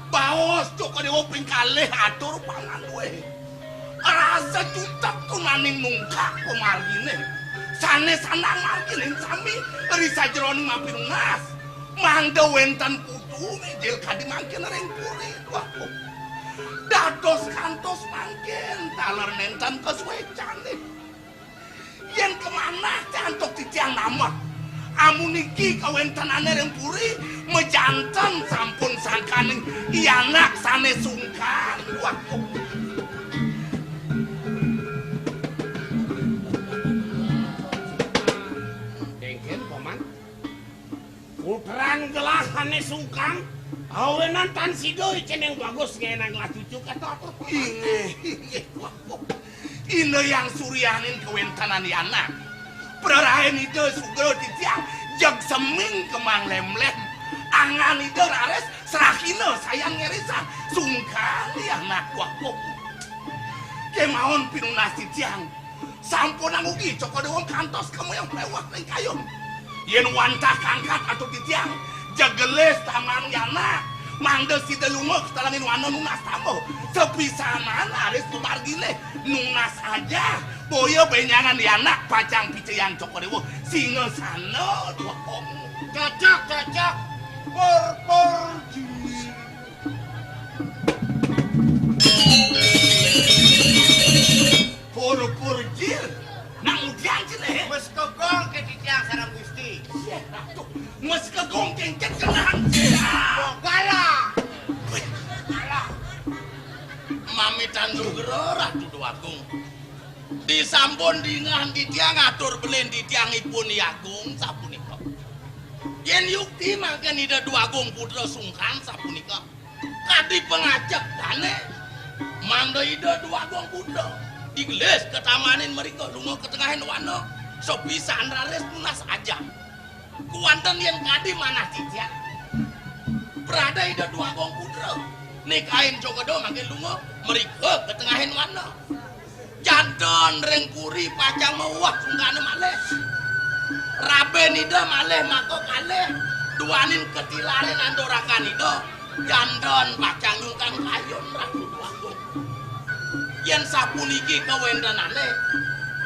Baos Cokor Dewa ping kalih atur pamandué. Rasa cutet tunaning nungkak pamarginé. Sané sandang margining sami ri sajeroning mapinunas. Mangda wénten putu mijil kadi mangkin ring puri, Dwagung. Dados kantos mangkin taler nénten kasuécané. Yén kamanah antuk titiang namet. Amuniki kawéntenané ring puri, majanten sampun sangkaning I Anak sané sungkan. Wah. Kénkén, Paman. Putran gelah ané sungkan, awinan tan sida icén yang bagus ngénang gelah cucu kéto atur. Inggih, inggih, Dwagung. Ina Hyang Suryaning kawéntenan I Anak. Prarain Ida sugra titiang jeg semeng kemang lemlem. Angan Ida raris srahina sayan ngerisan. Sungkan I Anak, Dwagung. Kémaon pinunas titiang. Sampunang ugi Cokor Dewa kantos kamayang mewah ring kayun. Yén wantah kangkat atur titiang, jeg gelis tamaning I Anak, mangda sida lunga ka telenging wana nunas tama. Sapisanan raris pamarginé nunas ajah, boya bénjangan I Anak pacang picayang Cokor Dewa singasana, Dwagung. Cocok, cocok. Pur, pur, jir. Pur, pur, jir. Nang udian cené. Mes kegong ké titiang sareng Gusti. Yéh, Ratu. Mes kegong kénkén kenang. Bogala. Wih, bogala. Mamitan sugra, Ratu Dwagung. Disampun dingeh titiang atur belin titiang ipun I Agung sapunika. Yén yukti mangkin Ida Dwagung Putra sungkan sapunika. Kadi pangajap dané, mangda Ida Dwagung Putra digelis katamanin mrika lunga ka tengahing wana, sapisan raris nunas ajah. Kuanten yén kadi manah titiang, prada Ida Dwagung Putra nikahin Cokor Dewa mangkin lunga mrika ka tengahing wana. Janten ring puri pacang mewah sungkané malih. Rabin Ida malih maka kalih, duaning katilarin andurakan Ida. Janten pacang nyungkan kayun, Ratu Dwagung. Yén sapuniki kawéntenané,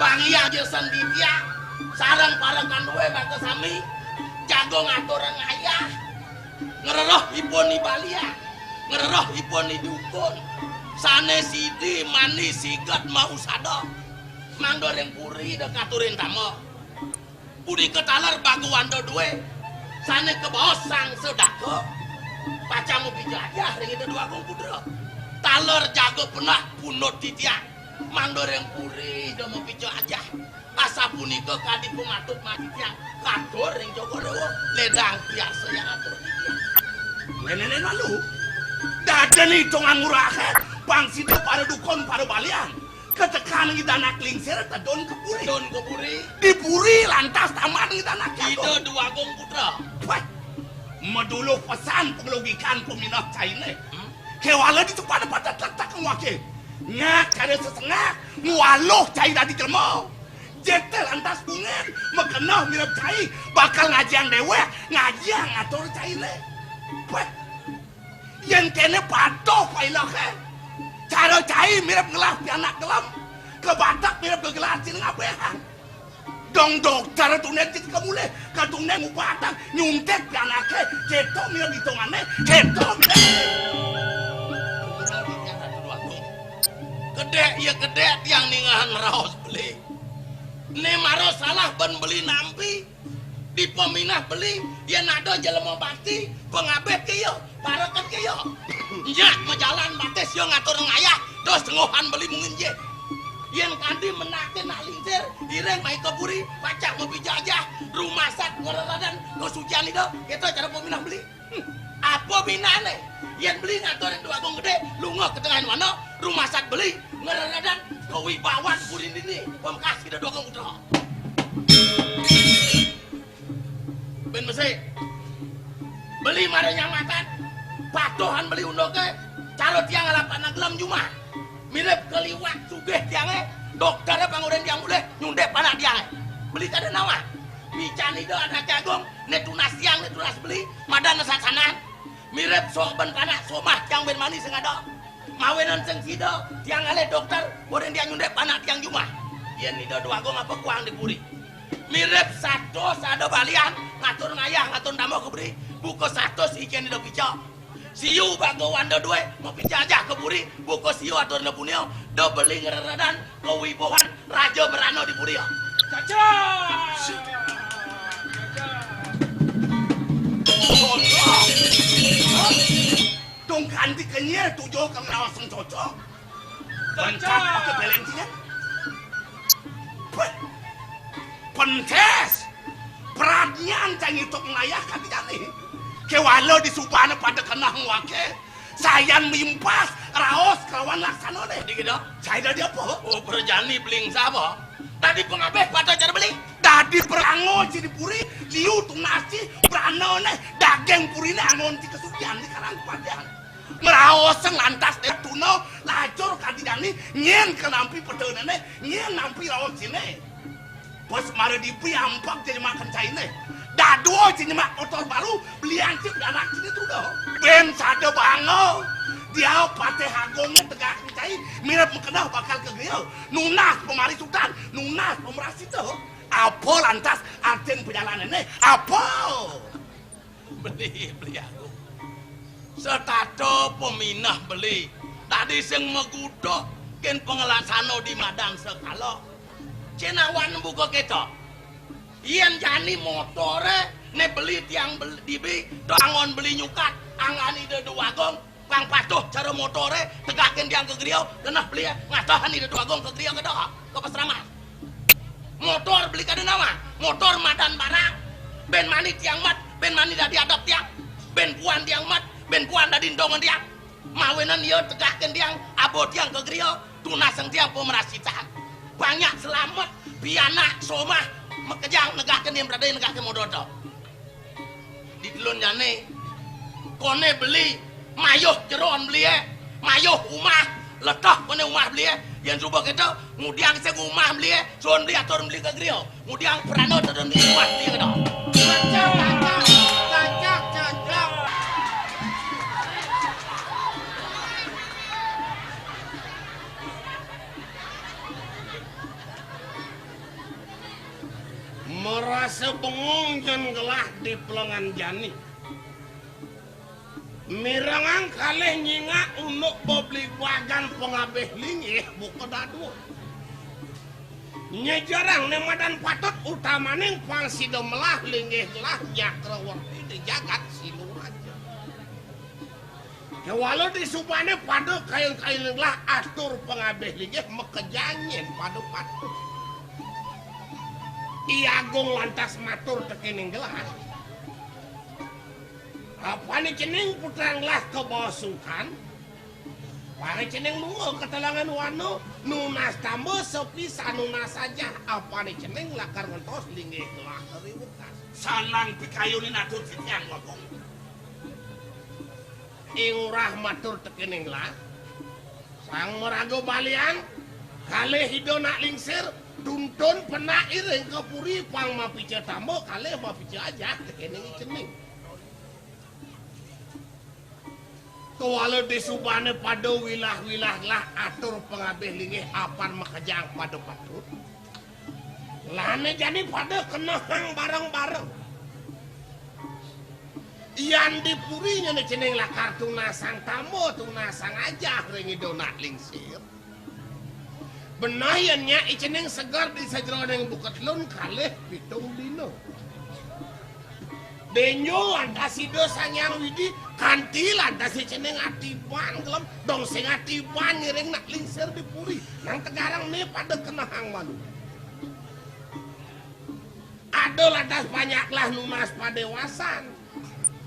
bangiyang ja sanditiang sareng parekan dué maka sami jaga ngatur ngayah. Ngrereh ipun I Balian, ngrereh ipun I Dukun, sané sidi mani siget mausada. Mangda ring puri da katurin tama. Punika taler baguwanda dué sané kabaos Sang Sedaka, pacang mapijajah ring Ida Dwagung Putra. Taler jaga penah pundut titiang, mangda ring puri da mapijajah. Asapunika kadi pamatut matiang katur ring Cokor Dewa, ledang biasa yang atur titiang. Nénéné lalu, dadi itungan ngurahé, pang sida para dukun, para balian. Katekaning Ida Anak Lingsir tedun ka puri. Tedun ka puri. Di puri lantas taman Ida Anak Ida Agung. Dwagung Putra. Wah, maduluh pesan panglogikan paminab cainé. Hmm? Kéwala ditu pada pada tek-tek ngwake. Nyak kada sesengak, ngwaluh cai dadi jelema. Jete lantas bungén, makeneh mirib cai, bakal ngajiang déwék, ngajiang ngatur cainé. Wah, yén kéné patuh paileké. Cara cai mirip ngelah pianak gelem, ka batek mirip gegelar cing ngabéhang. Dong dokter tuné cit kemulih, ka tuné ngubatang, nyuntik pianaké, kéto mirip itungané, kéto mirip. Gedé, ya gedé, tiang ningahan raos beli. Né mara salah ban beli nampi. Di paminah beli, yén ada jelema bakti, pangabih kéya, pareket kéya. Nyak majalan batis ya ngatur ngayah, terus tengguhan beli mungin jé. Yén kanti menaké nak lingsir, iring mai ka puri, pacak mapijajah, rumasat ngreredan kasucian Ida, kéto cara paminah beli. Hmm, apa minané? Yén beli ngaturin Déwa Agung Gedé, lunga ka tengahing wana, rumasat beli, ngreredan kawibawan puri dini, pamekas Ida Déwa Agung Putra. Bén mesik. Beli mara nyamatan, patuhan beli unduké, cara tiang ngalapan gelem jumah. Mirip kaliwat sugih tiangé, dokteré pang orang tiang boleh nyundip anak tiangé. Beli kada nawang. Mican Ida Anaké Agung, né tunas tiang, né tunas beli, madan sasanan. Mirip sok bén panak somah tiang bén mani sing ada. Mawinan sing sida, tiang ngalih dokter, boréng tiang nyundip anak tiang jumah. Yén Ida Déwa Agung apa kuang di puri. Mirip sato sada balian, ngatur ngayah, ngatur tambah ka puri, buka sato si icén Ida pica. Siu baga wanda duit, mapijajah ka puri, buka siu atur Ida punia, da beli ngreredan, kawibawan, raja merana di puri. Cacak! Dong kanti kenyir tujuh kang raos sing cocok. Pencak pakai belencingan. Peh. Pentes. Pradnyan cang ituk ngayah kati jani. Kewala di subana pada kenah ngwake. Sayan mimpas, raos kelawan laksana deh. Di kena? Saya dadi apa? Oh, perjani beling sapa? Tadi pengabeh pada cara beli. Dadi perango ci di puri, liu tunas ci, brana neh, daging purine angon ci kesucian di karang panjang. Meraoseng lantas deh tuna, lacur kati jani, nyen kenampi pedene neh, nyen nampi raos cine. Bos mara dipi ampak jadi makan caine. Dadua ci nyemak motor baru, beli ansip anak cine tuda. Ben sada banga. Dia pateh agongnya tegak cai, mirip mekenah bakal ke griya. Nunas pemari sudan, nunas pemerasita. Apa lantas artin pejalanane? Apa? Beli, beli aku. Setata peminah beli. Tadi sing maguduh, ken panglaksana di madan sekala. Cenawan buka ketok. Yen jani motore, ne beli tiang bel-, dibi, to angon beli nyukat, angan Ida Déwa Agung, pang patuh cara motore, tegakin tiang ke griya, genah beli, ngatahan Ida Déwa Agung ke griya ke doa, ke pasraman. Motor beli kada nawa, motor madan barang, ben mani tiang mat, ben mani dadi adep tiang, ben puan tiang mat, ben puan dadi endongan tiang. Mawinan iya tegakin tiang, abo tiang ke griya, tunasang tiang pamrasitan. Banyak selamet, pianak, somah, makejang negahkan tiang bradaya negahkan modoto. Di telun jane, kone beli, mayuh jeron beli, eh, mayuh umah, letah kone umah beli, eh, yang suba kita, ngudiang sing umah beli, eh, suan beli atur beli ke griya, ngudiang perana turun beli umah beli kita. Cacak, cacak, cacak, cacak. Marasa bengong Jan Gelah di pelengan jani. Mirengang kalih nyingak unduk bebligbagan pangabih linggih buka dadua. Nyejerang ne madan patut utamaning pang sida melah linggih gelah Cakrawarti di jagat Siluraja. Kewala di subane pada kayun-kayun gelah atur pangabih linggih makejang nyen pada patut. I Agung lantas matur tekening gelah. Apane cening putran gelah ka bawah sungkan? Pare cening lunga ka telangan wana, nunas tamba sepi sanunas saja. Apane cening lakar ngentos linggih gelah riwutan? Salang pikayunin atur titiang, Agung. Ing Ngurah matur tekening gelah. Sang maraga balian, kalih Ida Nak Lingsir, tuntun penak iring ka puri pang mapica tamba, kalih mapica ajah tekening cening. Kewala di subane pada wilah-wilah gelah atur pangabih linggih apan makejang pada patut. Lane jani pada kenehang bareng-bareng. Yan di puri nyene cening lakar tunasang tamba, tunasang ajah ring Ida Nak Lingsir. Beneh yen nyak i cening seger di sajeroning buka telun kalih pitung dina. Benjol lantas Ida Sang Hyang Widi, kanti lantas cening atiban gelem, dong sing atiban ngiring nak lingsir di puri. Nang tegarang né pada kenehang malu. Ada lantas panyaklah nunas padéwasan.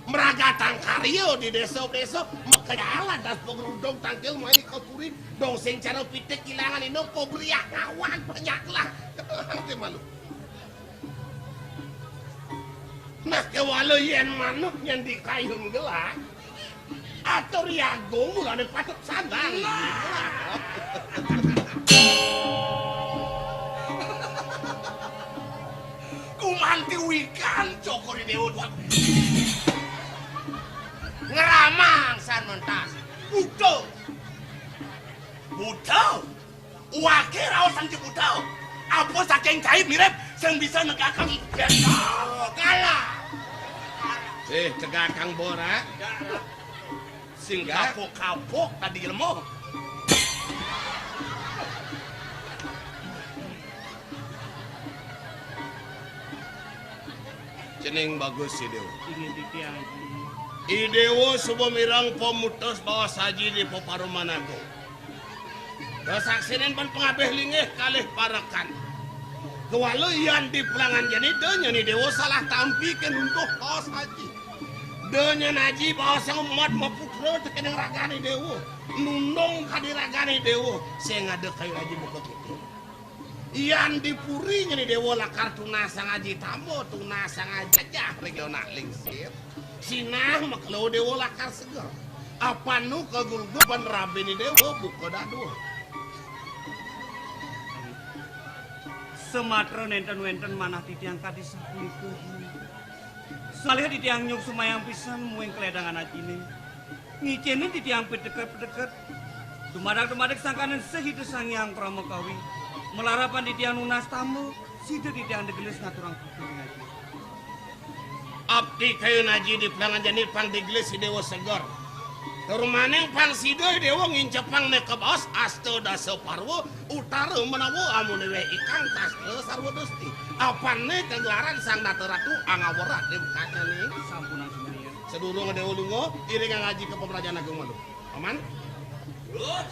Mragatang karya di désa-désa, makejang lantas pangrudung tangkil mai ka puri, dong sing cara pitik ilangan ina, pabriak ngawag panyaklah. Kenehang té malu. Nah, kéwala yén manuk nyén dikayun gelah, atur Ri Agung mulané patut sandang. Nah. Gumanti wikan Cokor I Déwa tuan. Ngramang san mentas. Buta. Buta. Waké raos sang Ciputa. Apa saking cai mirip sing bisa negakang Bendala? Eh, tegakang borak. Singgah. Kapok-kapok tadi ilmu. Cening bagus, I Déwa. Inggih titiang, Aji. I Déwa suba mireng pamutus baos aji di peparuman agung. Kasaksinin pan pangabih linggih kalih parekan. Kéwala yan di pelangan jani da nyani Déwa salah tampi ké nuntuh baos aji. Da nyén aji baos sang umat maputra tekéning ragané Déwa. Nundung kadi ragané Déwa. Sing ada kayun aji buka kéto. Yan di puri nyani Déwa lakar tunasang aji tamba, tunasang aji ajah ring nak lingsir. Sinah makelo Déwa lakar seger. Apanu kagulgul ban rabiné Déwa buka dadua. Samatra nénten wénten manah titiang kadi sapunika. Salih titiang nyuksmayang pisan muing kaledangan ajiné. Ngicénin titiang piteket-piteket. Dumadak-dumadak sangkaning sih Ida Sang Hyang Pramakawi. Malarapan titiang nunas tamba, sida titiang digelis ngaturang putu ngaji. Abdi kayun aji di pelangan jani pang digelis I Déwa seger. Tur maning pang sida I Déwa ngincepang né kabaos asta dasa parwa, utara menawa amuné wéh ikang sastra sarwa dosti. Apané kagelaran Sang Nata Ratu angawéra di bukatnyané. Sampunang sumanian. Sadurung Déwa lunga, iringang aji ka pamrajan agung malu. Paman? Terus.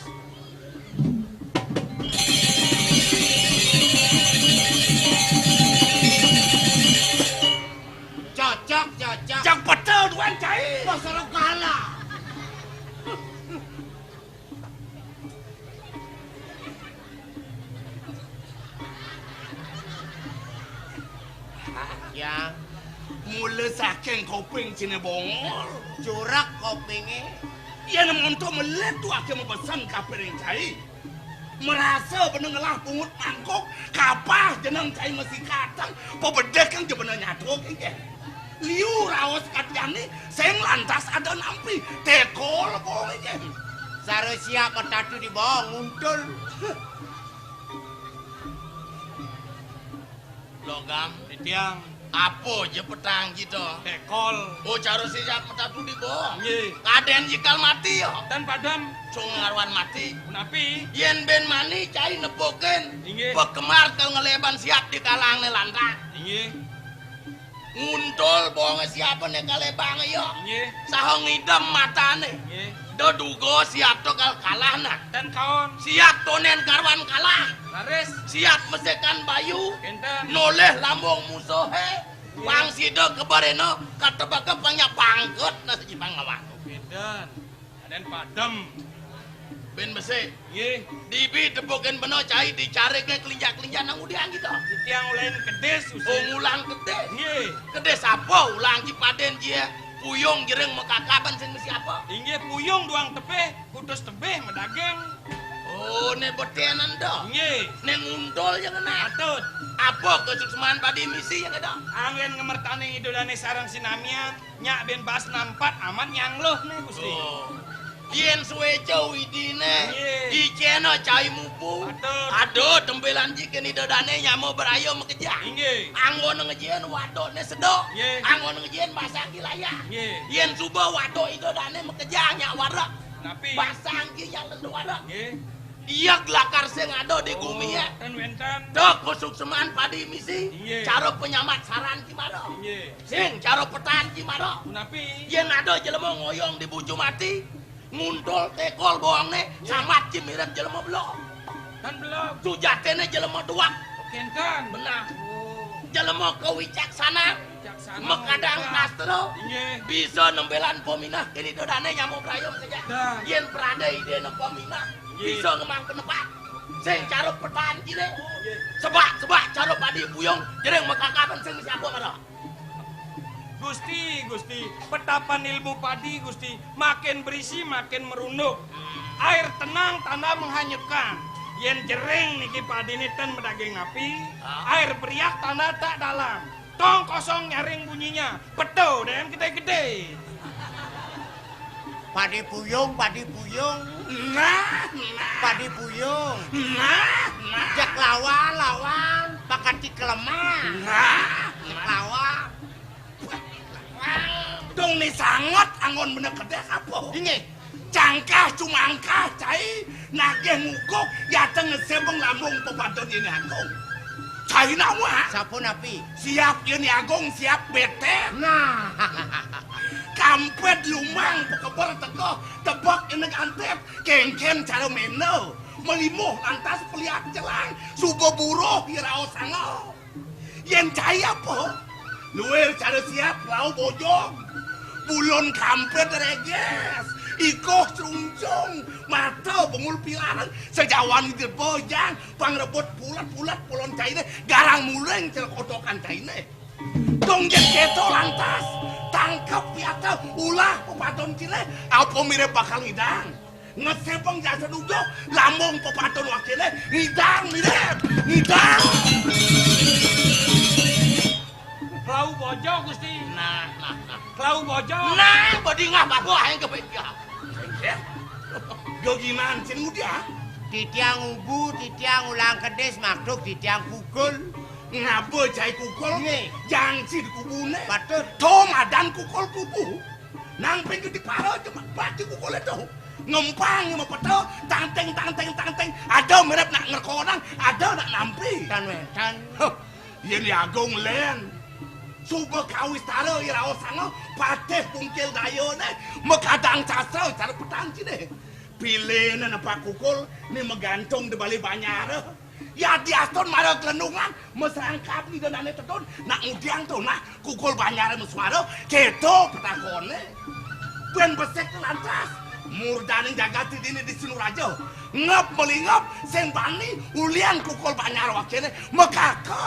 Cocok, cocok. Cang pecel tuan cai. Pasal kalah. Ya, mula saking kuping cine bongol. Curak kupingé. Yén monto melet tuake mabesen kapiring cai. Marasa bena ngelah pungut mangkuk, kapah jeneng cai masi kateng, pabedek kang jebena nyatu kengkeh. Liu raos katiané, sing lantas ada nampi, tekol kong kengkeh. Sare siap matatu di bawah nguntul. Logam. Titiang. Apa ja petang kita? Tekol. Oh, cara siap matatu di bawah. Nggih. Kadén jikal mati ya. Tan padam. Cung ngaruan mati. Punapi? Yén bén mani cai nepukin. Inggih. Pekemar kal ngeleban siap di kalangné lantak. Inggih. Nguntul bongé siapané kalebang ya. Inggih. Saha ngidem matané. Inggih. Da duga siap to kal kalah nah. Tan kaon. Siap tonén karuan kalah. Laris. Siap mesikan bayu. Kénten. Nolih lambung musuhé. Inggih. Pang sida kebarena katebaka pang nyak pangket nah siji pangawak. Kénten. Kadén padem. Bén besik. Nggih. Dibi tepukin bena cai dicarik ké kelinjak-kelinjak nang udian kita. Titiang ulahin kedis, Gusti. Oh, ngulang kedis. Nggih. Kedis apa? Ulang ci padén jia puyung jering makakaban sing mesti apa? Inggih, puyung duang tebih, kutus tebih madaging. Oh, né beténan to. Nggih. Né nguntul ya kena. Patut. Apa kesuksman padi misi ya kena? Anggén ngemertaning Ida Dané sareng sinamian. Nyak bén bas nampat amat nyangluh né, Gusti. Oh. Yén suéca widiné, nggih, icéna cai mupu. Patut. Aduh, tempelan jikin Ida Dané nyama beraya makejang. Inggih. Anggona ngején wadukné seduk. Nggih. Anggona ngején basang ki layah. Nggih. Yén suba waduk Ida Dané makejang nyak warek. Napi? Basang ki nyak lendu warek. Nggih. Ia gelakar sing ada di gumi ya. Oh, ten wénten. Dok, kusukseman padi misi, inggih, cara penyambat saran ki mara. Inggih. Sing cara petan ki mara. Punapi? Yén ada jelema ngoyong di Bucu Mati, nguntul tekol bawangné, inggih, sambat ki mirip jelema belog. Tan belog. Sujaténé jelema duweg. Oh, kénten. Benar. Oh. Jelema kawicaksanan. Bijaksana, makadang sastra, inggih, bisa nembelan peminah. Kéné ida dané nyama braya saja. Dah. Yén pradé idéné peminah, inggih, bisa ngemang penepat. Sing cara petan kiné. Inggih. Sebak, sebak cara padi puyung, jering makakapan sing siapa mara. Gusti, Gusti, petapan ilmu padi, Gusti, makin berisi, makin merunduk. Air tenang, tanah menghanyutkan. Yén jering niki padiné ten madaging napi, ah, air beriak, tanah tak dalam. Tong kosong nyaring bunyinya. Betul, dengan gedé-gedé. Padi puyung, padi puyung. Nah, nah. Padi puyung. Nah, nah. Jak lawan, lawan. Bakati kelemah. Nah, jak lawan. Dong ni sanget anggon bener kedék apa? Inggih. Cangkah cumangkah cai nagih nguguk yateng ngesebeng lambung pepadon Yéni Agung. Cai nawa? Sapunapi? Siap Yéni Agung, siap betek. Nah. Kampet lumang pekeber teka, tebek ineg antep, kéngkén cara mena. Melimuh lantas peliat celang, suba buruh iraos sanga. Yén cai apa? Luir cara siap, rauh bojog. Bulun kampet reges, ikuh crungcung, mata bengul pilarang, sajawan jebojang, pang rebut pulet-pulet pulon cainé, garang muling cara kotokan cainé. Dong yén kéto lantas, tangkep piata, ulah pepadon kiné, apa mirip bakal ngidang. Ngesebeng jasa nuduh, lambung pepadon wakéné, ngidang mirip, ngidang. Klau bojo, Gusti. Nah, nah, nah. Klau bojo. Nah, badingah babuh aing kepénjang. Geginan cing udah. Titiang ubu, titiang ulang kedis, makduk titiang kukul. Ngaba cai kukul? Nggih. Jang cid kubuné. Patut. To madan kukul kubu. Nang ping gedé para cuma baca kukulé to. Ngempang mapeta, tangting, tangting, tangting. Ada mirip nak ngrekonang, ada nak nampi. Tan wénten. Huh, Yéni Agung lén. Suba kawistara iraos sanga patih pungkil dayané, makadang sastra cara petan kiné. Piléné nepak kukul, ni magantung di balé banyara. Yadiastun mara kelendungan, masangkap ni danané tedun, nak ngudiang to, nah, kukul banyaré masuara, kéto petakoné. Bén besik lantas, murdaning jagat dini di Sinuraja. Ngep melingep, sing bani, ulian kukul banyar wakéné, makaka.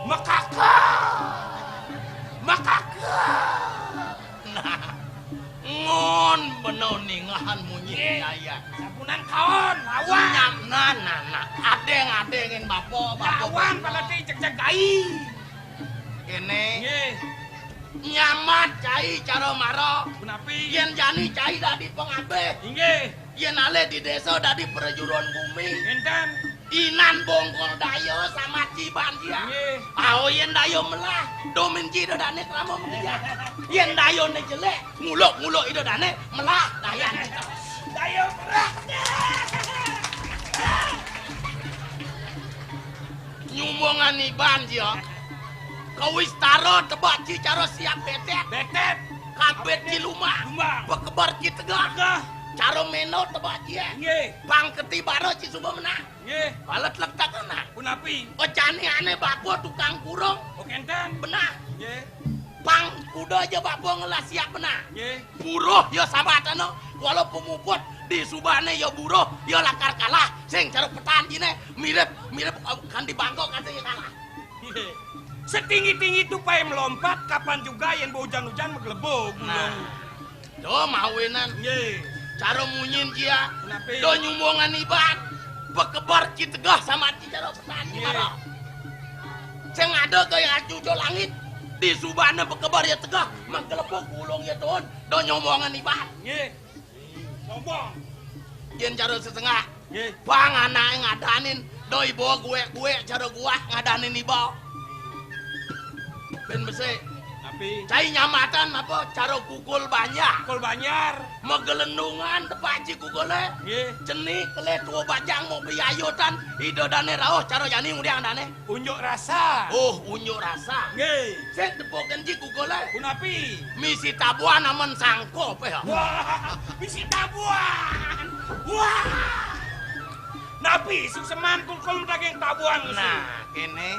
Makaka. Makaka. Nah, ngon bena ningahan munyi. Nggih. Nyaya. Sampunan kaon, lawan. Nyam, nah, nah, nah. Adéng, adéng, bapa, bapa. Lawan, bapa. Pala ti cek-cek gai. Kéné. Nggih. Nyambat cai cara mara. Punapi? Yén jani cai dadi pangabih. Inggih. Yén alih di désa dadi prajuron bumi. Énten. Inan bongkol daya sambat ci ban cia. Nggih. Ao yén daya melah, domin ci ida dané krama mengejak. Yén dayané jelék, nguluk-nguluk ida dané melah dayané. Daya melah. Nyumbungan iban cia. Kawistara tebak ci cara siap betet. Betet. Kampit ci lumah. Lumah. Pekebar ci tegah. Tegah. Cara meno tebak ci. Nggih. Pang keti bara ci suba menang. Nggih. Balet lektak kena. Punapi? Ocaniané bapa tukang kurung. Oh, kénten. Benah. Nggih. Pang kuda aja bapa ngelah siap benah. Nggih. Buruh ya sabatana, wala pemuput di subané ya buruh, ya lakar kalah. Sing cara petan ciné mirip, mirip kan di bangkok kan sing kalah. Nggih. Setinggi-tinggi tupai melompat, kapan juga yén hujan-hujan maglebug. Nah. Gulung. Do mawinan. Nggih. Cara munyin cia. Punapi? Do nyumbungan iban. Pekebar ci tegah sambat ci cara petan ci. Nggih. Mara. Sing ada gaya cucuk langit. Di subané pekebar ya tegah, mengkelebuk gulung ya tuun. Do nyumbungan iban. Nggih. Sombong. Yén cara sesengak. Nggih. Bang anaké ngadanin, do iba guék-guék cara guah ngadanin iba. Bén besik. Cai nyamatan apa cara kukul banjar. Kukul banjar. Magelendungan tepak ci kukulé. Nggih. Cenik kelih tua bajang mau biayutan, ida dané rauh cara jani ngudiang dané. Unjuk rasa. Oh, unjuk rasa. Nggih. Sing tepukin ci kukulé. Punapi? Misi tabuan amen sangkop ya. Wah, misi tabuan. Wah. Napi suksman kukul daging tabuan? Nah, kéné.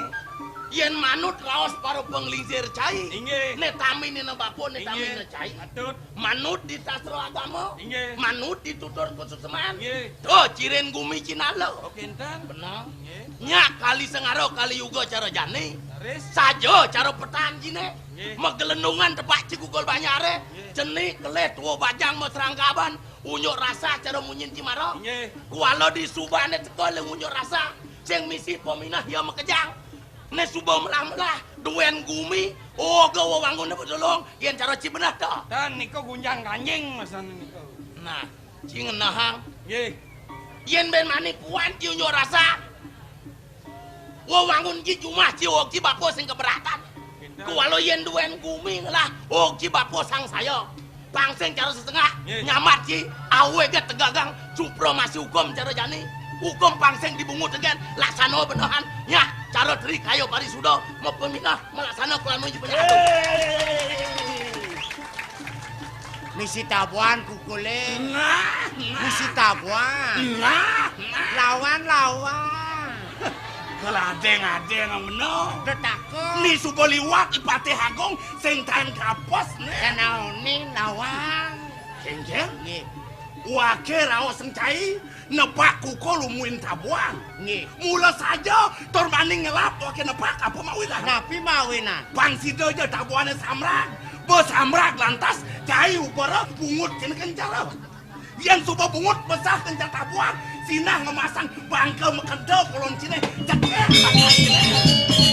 Yén manut raos para panglingsir cai. Inggih. Né taminina bapa, né taminina cai. Patut. Manut di sastra agama. Inggih. Manut di tutur kasuksman. Inggih. Tuh, cirin gumi cinala. Oh, kénten. Bener. Inggih. Nyak kali sengara kali yuga cara jani. Leres. Saja cara petan ciné. Inggih. Magelendungan tepak ci kukul banjaré. Inggih. Cenik kelih tua bajang masrangkaban. Unjuk rasa cara munyin ci mara. Inggih. Kuala di subané teka lé unjuk rasa. Sing misi paminah ya makejang. Né suba melah-melah, duén gumi, oga wewanguné bedolong, yén cara ci beneh to. Tan nika gunjang ganjing masan nika. Nah, ci ngenahang. Nggih. Yén ben mani puan ci unjuk rasa. Wewangun ci jumah ci og ci bapa sing keberatan. Kénten. Kuala yén duén gumi ngelah og ci bapa sangsaya. Pang sing cara setengah, nggih, nyamat ci, awé gét tegagang, supremasi hukum cara jani. Hukum pang sing dibungut gén, laksana benehan, nyak, cara tri kaya parisuda, mapaminah, malaksana kelawan menuju penyatu. Hei! Misi tabuan kukulé. Nah, nah. Misi tabuan. Nah, nah. Lawan, lawan. Keladeng-adeng bener. Detakon. Ni suba liwat I Patih Agung sing tan kapos né. Kanaoné lawan. Kéngkén? Nggih. Waké raos sing cai nepak kukul umuin tabuan. Nggih. Mula saja tur mani ngelap waké nepak apa mawinan. Napi mawinan? Pang sida ja tabuané samrag. Ba samrag lantas cai ubara bungut kena kencara. Yén suba bungut besah kenca tabuan, sinah ngemasang bangka makeda kolon ciné, cekek bangka ciné.